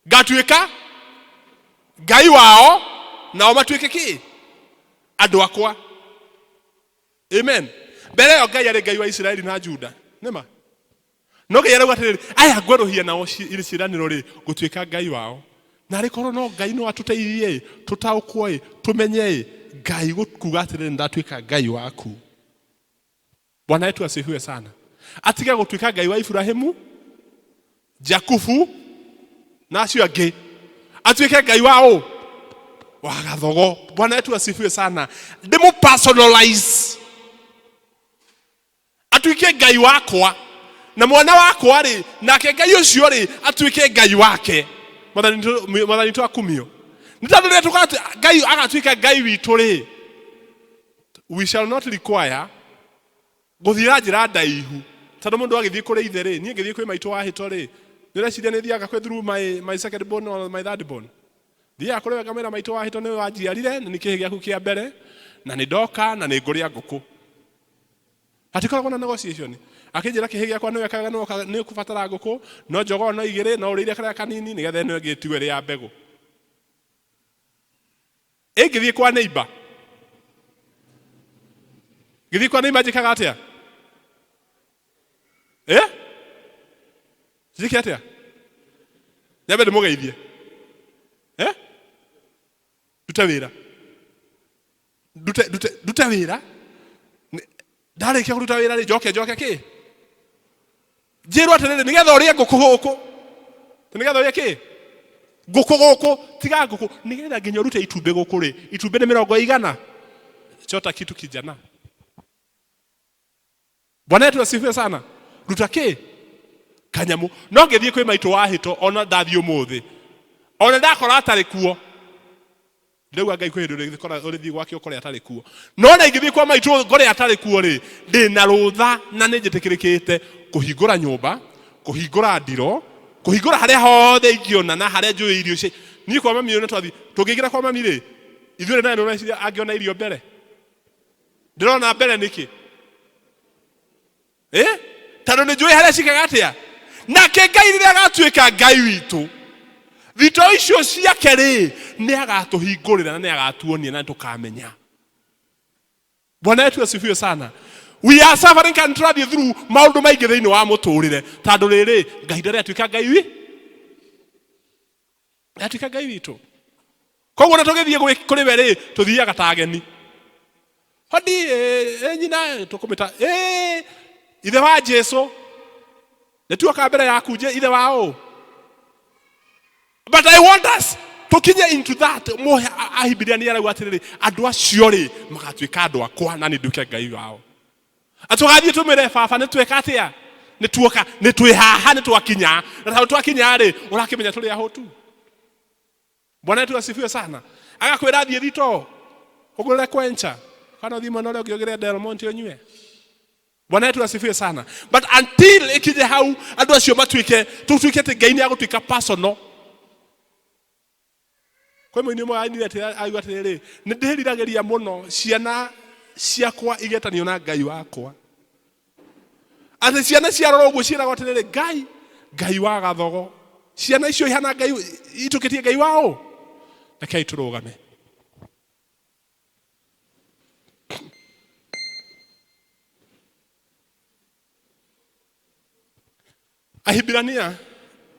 Ngatuĩka Ngai wao nao matuĩke kĩ? Andũ akwa. Amen. Mbere ĩyo Ngai arĩ Ngai wa Isiraeli na Juda, nĩma? No Ngai arauga atĩrĩrĩ, aya ngwerũhia nao irĩ ciĩranĩro rĩ, ngũtuĩka Ngai wao. Na arĩ korwo no Ngai no atũteithie ĩ, tũtaũkwo ĩ, tũmenye ĩ, Ngai kuga atĩrĩrĩ, nĩndatuĩka Ngai waku. Bwana wetu asifiwe sana. Atige gũtuĩka Ngai wa Iburahĩmu, Jakubu na acio angĩ, atuĩke Ngai wa ũ? Wa Gathogo. Bwana wetu asifiwe sana. Ndĩmũ personalize, atuĩke Ngai wakwa na mwana wakwa rĩ, nake Ngai ũcio rĩ, atuĩke Ngai wake. Mwathani witũ akumio. Nĩ tondũ rĩrĩa Ngai agatuĩka Ngai witũ rĩ, we shall not require gũthiĩ na njĩra ndaihu, tondũ mũndũ agĩthiĩ kũrĩ ithe rĩ, niĩ ngĩthiĩ kwĩ maitũ wa hĩto rĩ, nĩ ũreciria nĩ thiaga kwĩ through my second born or my third born? Thiaga kũrĩ we ngamwĩra, maitũ wa hĩto, nĩwe wanjiarire na nĩ kĩhĩ gĩaku kĩa mbere na nĩ ndoka na nĩ ngũrĩa ngũkũ. Hatikoragwo na negotiation. Akĩnjĩra kĩhĩ gĩakwa, nĩwe kega, nĩ ũkũbatara ngũkũ, no njogoo no igĩrĩ, no ũrĩire karĩa kanini nĩgetha ĩno ĩngĩ ĩtigwo ĩrĩ ya mbegũ. Ĩngĩthiĩ kwa neighbor, ngĩthiĩ kwa neighbor njĩkaga atĩa? Eh, njĩke atĩa? Nyambe ndĩmũgeithie? Eh, ndute wĩra, ndute wĩra. Ndarĩkia kũruta wĩra rĩ, njoke kĩ njĩrwo atĩrĩrĩ, nĩgetha ũrĩe ngũkũ gũkũ, nĩgetha ũrĩe kĩ ngũkũ gũkũ, tiga ngũkũ, nĩgetha nginya ũrute itumbĩ gũkũ rĩ, itumbĩ nĩ mĩrongo igana. Chota kitu kijana. Bwana yetu asifiwe sana. Ruta kĩ kanyamu. No ngĩthiĩ kwĩ maitũ wa hĩto, ona ndathiĩ ũmũthĩ, ona ndakora atarĩ kuo, ndĩrauga Ngai kwĩ hĩndĩ ũrĩkora ũrĩthiĩ gwake ũkore atarĩ kuo, no na ingĩthiĩ kwa maitũ ngore atarĩ kuo rĩ, ndĩna rũtha na nĩ njĩtĩkĩrĩkĩte kũhingũra nyũmba, kũhingũra ndiro, kũhingũra harĩa hothe ingĩona na harĩa njũĩ irio ici. Niĩ kwa mami nĩ twathiĩ, tũngĩingĩra kwa mami rĩ, ithuĩ naye nĩ angĩona irio mbere, ndĩrona mbere nĩkĩ? Eh, tondũ nĩ njũĩ harĩa cikaga atĩa. Nake Ngai rĩrĩa agatuĩka Ngai witũ, thito icio ciake rĩ, nĩ agatũhingũrĩra na nĩ agatuonia na nĩ tũkamenya. Bwana wetu asifiwe sana. We are suffering kana tũrathiĩ through maũndũ maingĩ thĩinĩ wa mũtũrĩre tondũ rĩrĩ Ngai ndarĩ atuĩka Ngai wi atuĩka Ngai witũ. Koguo na tũgĩthiĩ kũrĩ we rĩ tũthiaga ta ageni hodi nyina tũkũmĩta ithe wa Jesu nĩtuoka mbere yaku nje ithe wa ũ. But I want us tukinye into that muhe ahibiria nĩ arauga atĩrĩrĩ andũ acio rĩ magatuĩka andũ akwa na nĩ nduĩke Ngai wao. Atũgathiĩ tũmĩre baba nĩ tweka atĩa nĩ tuoka nĩ twĩ haha nĩ twakinya na tondũ twakinya rĩ ũrakĩmenya tũrĩ ahũtu. Bwana wetu asifiwe sana. Agakwĩra thiĩ thito ũgũrĩre kwencha kana ũthiĩ mwena ũrĩa ũngĩ ũgĩre Del Monte ũnyue. Bwana wetu asifiwe sana. But until ikinye hau andũ acio matuĩke tũtuĩke atĩ Ngai nĩ agũtuĩka personal. Kwĩ mũini ũmwe ainire atĩ auga atĩrĩrĩ nĩ ndĩriragĩria mũno ciana ciakwa igetanio na Ngai wakwa. Atĩ ciana ciarora ũguo ciĩragwo atĩrĩrĩ Ngai Ngai wa gathogo. Ciana icio ihana Ngai itũkĩtie Ngai wa ũ. Rekei tũrũgame. Ahibirania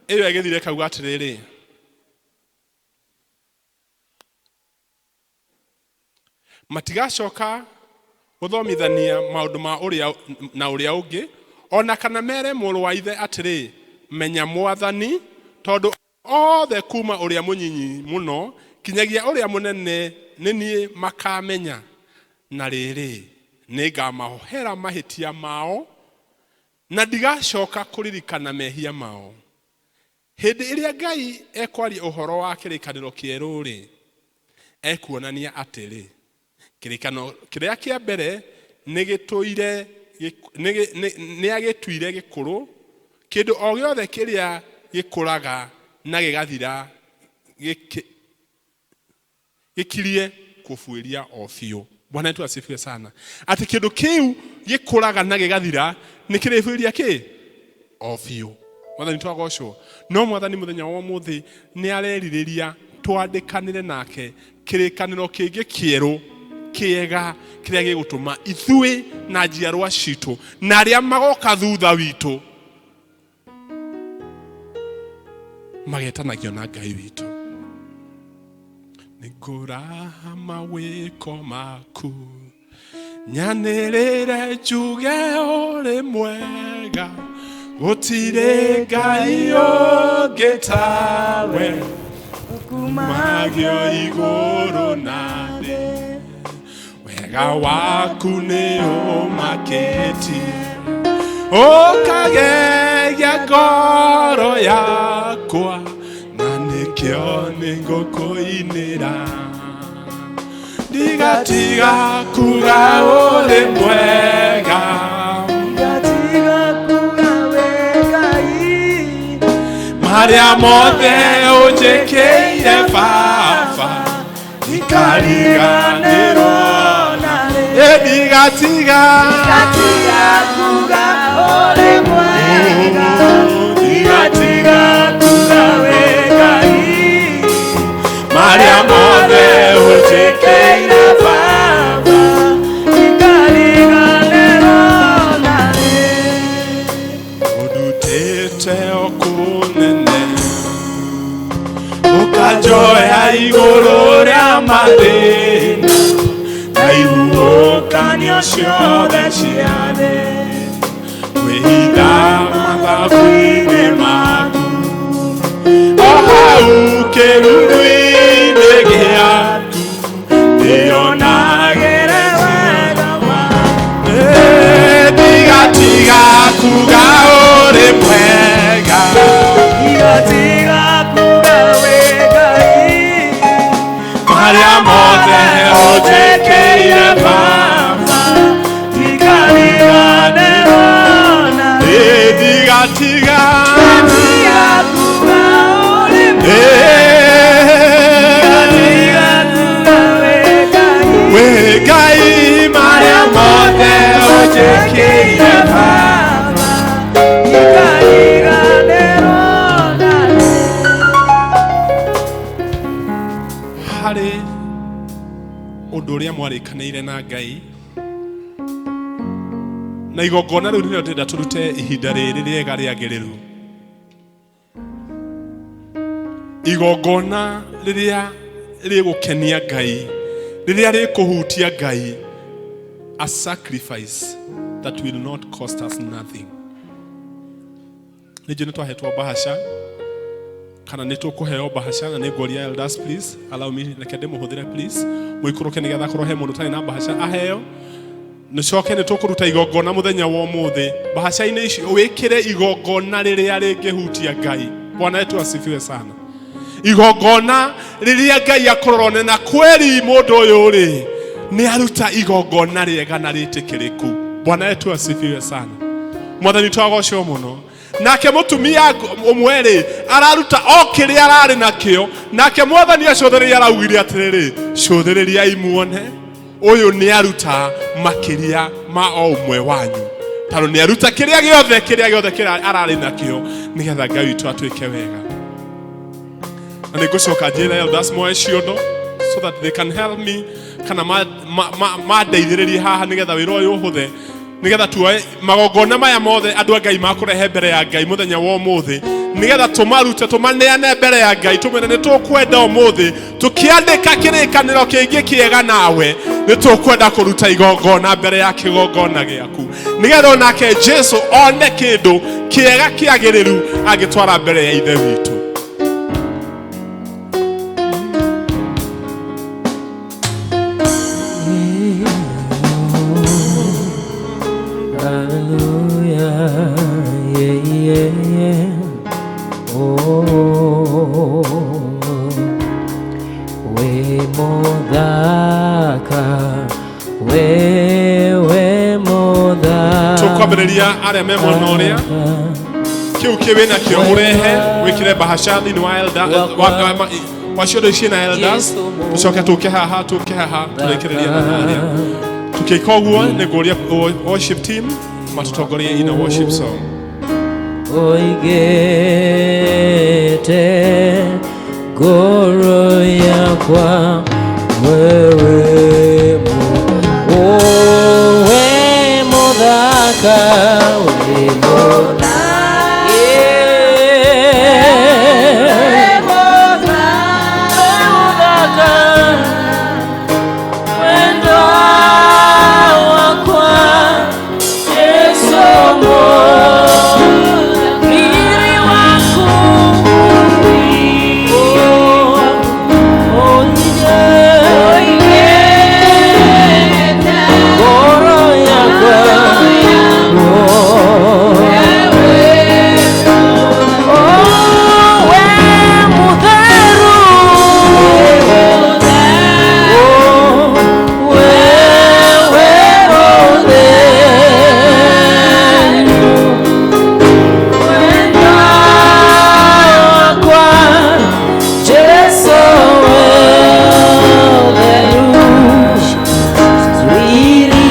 ĩyo ĩgĩthire ĩkauga atĩrĩrĩ matigacoka gũthomithania maũndũ ma ũrĩa na ũrĩa ũngĩ ona kana mere mũrũ wa ithe atĩrĩ menya mwathani tondũ othe kuma ũrĩa mũnyinyi mũno kinyagia ũrĩa mũnene nĩ niĩ makamenya na rĩrĩ nĩngamahoera mahĩtia mao na ndigacoka kũririkana mehia mao. Hĩndĩ ĩrĩa Ngai ekwaria ũhoro wa kĩrĩkanĩro kĩerũ rĩ ekuonania atĩrĩ kĩrĩkanĩro kĩrĩa kĩa mbere nĩ agĩtuire gĩkũrũ kĩndũ o gĩothe kĩrĩa gĩkũraga na gĩgathira gĩkirie kũbuĩria o biũ. Bwana wetu asifiwe sana. Atĩ kĩndũ kĩu gĩkũraga na gĩgathira nĩ kĩrĩbuĩria kĩ o biũ. Mwathani twagocwo. No mwathani mũthenya wa ũmũthĩ nĩ arerirĩria twandĩkanĩre nake kĩrĩkanĩro kĩngĩ kĩerũ kĩega kĩrĩa gĩgũtũma ithuĩ na njiarwa citũ na arĩa magoka thutha witũ magetanagio na Ngai witũ. Nĩngũraha mawĩko maku nyanĩrĩre njuge ũrĩ mwega gũtirĩ Ngai ũngĩ tawe kumagio igũrũ na thĩ wega waku nĩ ũmakĩtie ũkagegia ngoro yakwa na nĩkĩo nĩngũkũinĩra ndigatiga kuga ũrĩ mwega Ndigatiga kuga wĩ Ngai marĩa mothe ũnjĩkĩire baba ndikariganĩrwo na rĩ. Ndigatiga Ndigatiga kuga ũrĩ mwega Ndigatiga kuga wĩ Ngai marĩa mothe ũnjĩkĩire Ndigatiga baba ndikariganĩrwo na rĩ. Ũndutĩte o kũnene ũkanjoya igũrũ rĩa mathĩna na ihuhũkanio ciothe cia thĩ kwĩhitha mathabu-inĩ maku o hau kĩruru-inĩ gĩaku ndĩonagĩre Wega waku Ndigatiga kuga ũrĩ mwega Ndigatiga kuga wĩ Ngai marĩa mothe ũnjĩkĩire baba ndikariganĩrwo na rĩ. Ndigatiga Ndigatiga kuga ũrĩ mwega Ndigatiga kuga wĩ Ngai wĩ Ngai marĩa mothe ũnjĩkĩire baba ndikariganĩrwo na rĩ. Harĩ ũndũ ũrĩa mwarĩkanĩire na Ngai Na igongona rĩu nĩrĩo ndĩrenda tũrute ihinda rĩrĩ rĩega rĩagĩrĩru. Igongona rĩrĩa rĩgũkenia Ngai, rĩrĩa rĩkũhutia Ngai, a sacrifice that will not cost us nothing. Nĩnjũĩ nĩ twahetwo bahasha kana nĩ tũkũheo bahasha, na nĩ ngũria elders, please allow me, reke ndĩmũhũthĩre, please mũikũrũke nĩgetha korwo he mũndũ ũtarĩ na bahasha aheo. Nĩcoke nĩ tũkũruta igongona mũthenya wa ũmũthĩ. Bahaca-inĩ ici wĩkĩre igongona rĩrĩa rĩngĩhutia Ngai. Bwana wetu asifiwe sana. Igongona rĩrĩa Ngai akũrorone na kweri mũndũ ũyũ rĩ nĩ aruta igongona rĩega na rĩtĩkĩrĩku. Bwana wetu asifiwe sana. Mwathani twagocwo mũno. Nake mũtumia ũmwe rĩ araruta o kĩrĩa ararĩ nakĩo, nake mwathani acũthĩrĩria araugire atĩrĩrĩ, cũthĩrĩriai muone ũyũ nĩ aruta makĩria ma o ũmwe wanyu, tondũ nĩ aruta kĩrĩa gĩothe kĩrĩa gĩothe kĩrĩa ararĩ nakĩo nĩgetha Ngai witũ atuĩke wega. Na nĩ ngũcoka njĩre elders moe ciondo so that they can help me kana mandeithĩrĩrie haha nĩgetha wĩra ũyũ ũhũthe, nĩgetha tuoe magongona maya mothe andũ a Ngai makũrehe mbere ya Ngai mũthenya wa ũmũthĩ, nĩgetha tũmarute tũmaneane mbere ya Ngai, tũmwĩre nĩ tũkwenda ũmũthĩ tũkĩandĩka kĩrĩkanĩro kĩngĩ kĩega nawe, nĩ tũkwenda kũruta igongona mbere ya kĩgongona gĩaku, nĩgetha onake Jesu one kĩndũ kĩega kĩagĩrĩru angĩtwara mbere ya Ithe witũ. Hallelujah, yeah, yeah, yeah. Oh, we muthaka, we muthaka. Tũkwambĩrĩria arĩa me mwena ũrĩa kĩu kĩ wĩna kĩo ũrehe wĩkĩre bahasha thĩinĩ wa elder wa ciondo ici na elders, tũcoke tũke haha tũrĩkĩrĩria na harĩa. Tũkĩka ũguo nĩ ngũria worship team matũtongorie in a worship song. Oigete ngoro yakwa wewe we muthaka, we muthaka, muthaka, wendo wakwa Yesu mwili waku ngoro yakwa we mutheru wewe mutheru wendo wakwa Jesu mutheru riri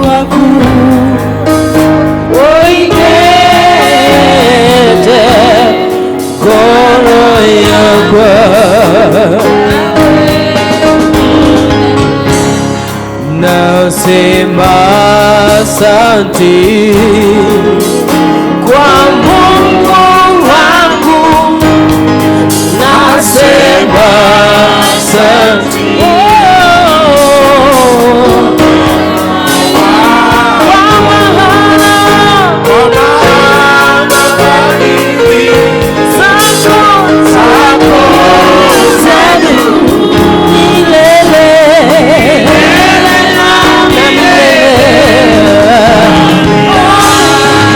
waku oigete ngoro yakwa nasema asante kwa Mungu wangu, nasema asante kwa maana zako zadumu milele na milele.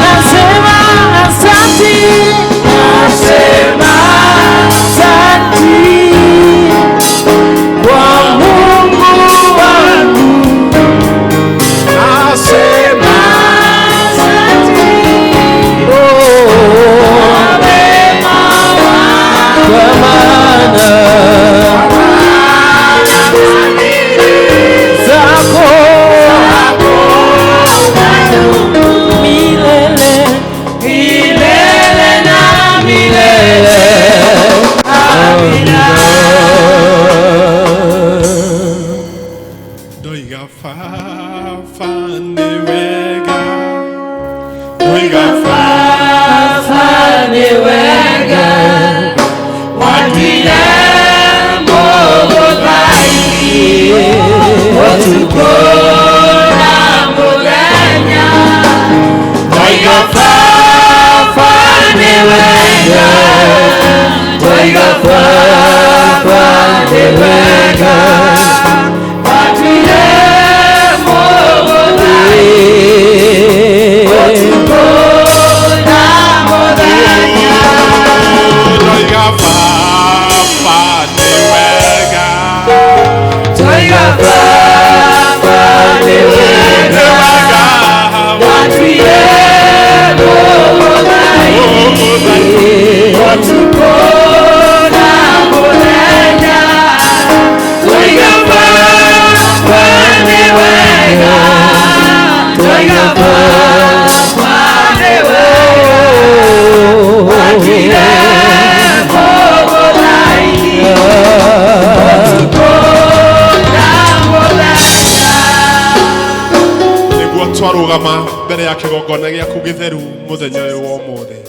Nasema asante, nasema asante. wega Toiga baba nĩ wega. Toiga baba nĩ Nĩ wega wega. Watwire ũtukũ na mũthenya Toiga baba nĩ wega Toiga baba nĩ wega Watwire mũgũthaini ũtukũ na mũthenya Nĩguo twarũgama mbere ya kĩgongona gĩaku gĩtheru mũthenya ũyũ wa ũmũthĩ,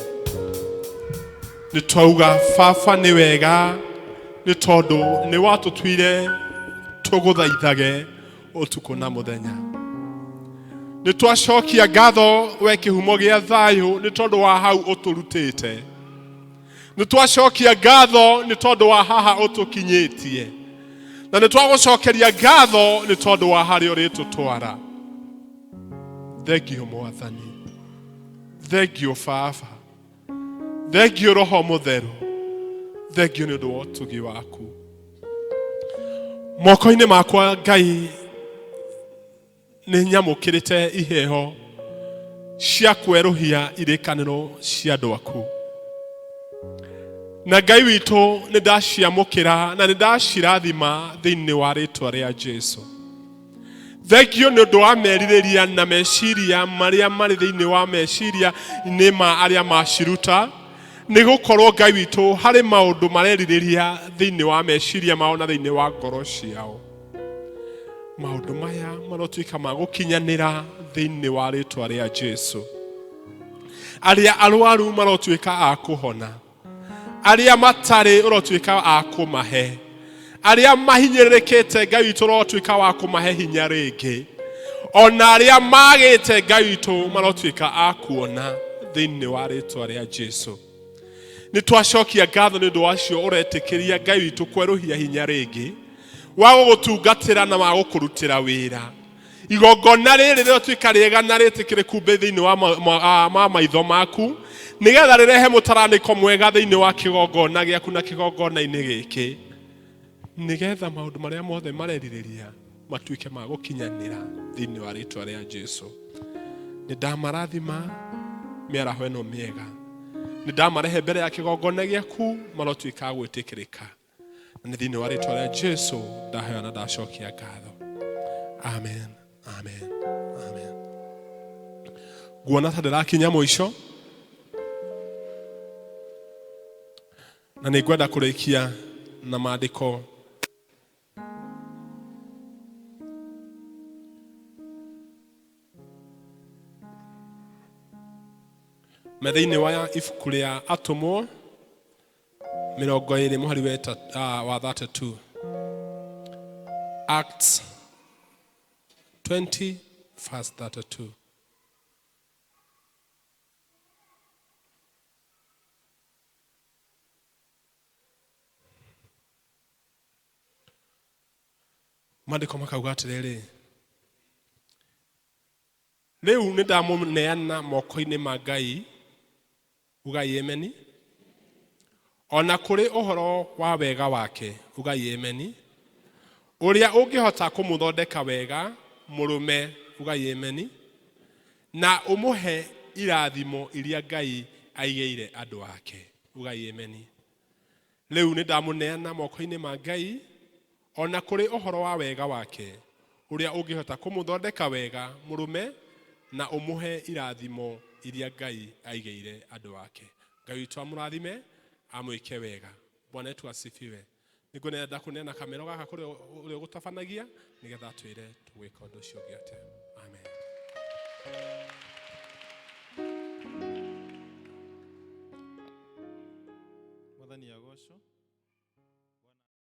nĩ twauga baba nĩ wega, nĩ tondũ nĩ watũtuire tũgũthaithage ũtukũ na mũthenya. Nĩ twacokia ngatho we kĩhumo gĩa thayũ, nĩ tondũ wa hau ũtũrutĩte. Nĩ twacokia ngatho nĩ tondũ wa haha ũtũkinyĩtie, na nĩ twagũcokeria ngatho nĩ tondũ wa harĩa ũrĩtũtwara. Thengio Mwathani, thengio baba, thengio Roho Mũtheru, thengio nĩ ũndũ wa ũtugi waku. Moko-inĩ makwa Ngai nĩ nyamũkĩrĩte iheo cia kwerũhia irĩkanĩro cia andũ aku, na Ngai witũ nĩ ndaciamũkĩra na nĩ ndacirathima thĩinĩ wa rĩtwa rĩa Jesu. Thengio nĩ ũndũ wa merirĩria na meciria marĩa marĩ thĩinĩ wa meciria-inĩ ma arĩa maciruta, nĩ gũkorwo Ngai witũ harĩ maũndũ marerirĩria thĩinĩ wa meciria mao na thĩinĩ wa ngoro ciao. Maũndũ maya marotuĩka ma gũkinyanĩra thĩinĩ wa rĩtwa rĩa Jesu. Arĩa arwaru marotuĩka a kũhona, arĩa matarĩ ũrotuĩka a kũmahe, arĩa mahinyĩrĩrĩkĩte Ngai witũ ũrotuĩka wa kũmahe hinya rĩngĩ, ona arĩa magĩte Ngai witũ marotuĩka a kuona thĩinĩ wa rĩtwa rĩa Jesu. Nĩ twacokia ngatho nĩ ũndũ wacio ũretĩkĩria Ngai witũ kwerũhia hinya rĩngĩ wa gũgũtungatĩra na wa gũkũrutĩra wĩra. Igongona rĩrĩ rĩrotuĩka rĩega na rĩtĩkĩrĩku thĩinĩ wa ma maitho maku, nĩgetha rĩrehe mũtaranĩko mwega thĩinĩ wa kĩgongona gĩaku na kĩgongona-inĩ gĩkĩ, nĩgetha maũndũ marĩa mothe marerirĩria matuĩke ma gũkinyanĩra thĩinĩ wa rĩtwa rĩa Jesu. Nĩ ndamarathima mĩaraho ĩno mĩega, nĩ ndamarehe mbere ya kĩgongona gĩaku, marotuĩka a gwĩtĩkĩrĩka, na nĩ thĩinĩ wa rĩtwa rĩa Jesu ndahoya na ndacokia ngatho. Amen, amen, amen. Nguona ta ndĩrakinya mũico, na nĩ ngwenda kũrĩkia na maandĩko me thĩinĩ wa ibuku rĩa Atũmwo 20 mũhari wa 32. Acts 20 verse 32. Maandĩko makauga atĩrĩrĩ, rĩu nĩ ndamũneana moko-inĩ ma Ngai, ugai ameni, ona kũrĩ ũhoro wa wega wake, ugai ameni, ũrĩa ũngĩhota kũmũthondeka wega mũrũme, ugai ameni, na ũmũhe irathimo iria Ngai aigĩire andũ ake, ugai ameni. Rĩu nĩ ndamũneana moko-inĩ ma Ngai, ona kũrĩ ũhoro wa wega wake, ũrĩa ũngĩhota kũmũthondeka wega mũrũme, na ũmũhe irathimo iria Ngai aigĩire andũ ake. Ngai witũ amũrathime, amwĩke wega. Bwana wetu asifiwe. Nĩngwenda kũneana kamero gaka kũrĩ ũrĩa ũgũtabanagia, nĩgetha atwĩre tũgwĩka ũndũ ũcio ũngĩ atĩa. Amen.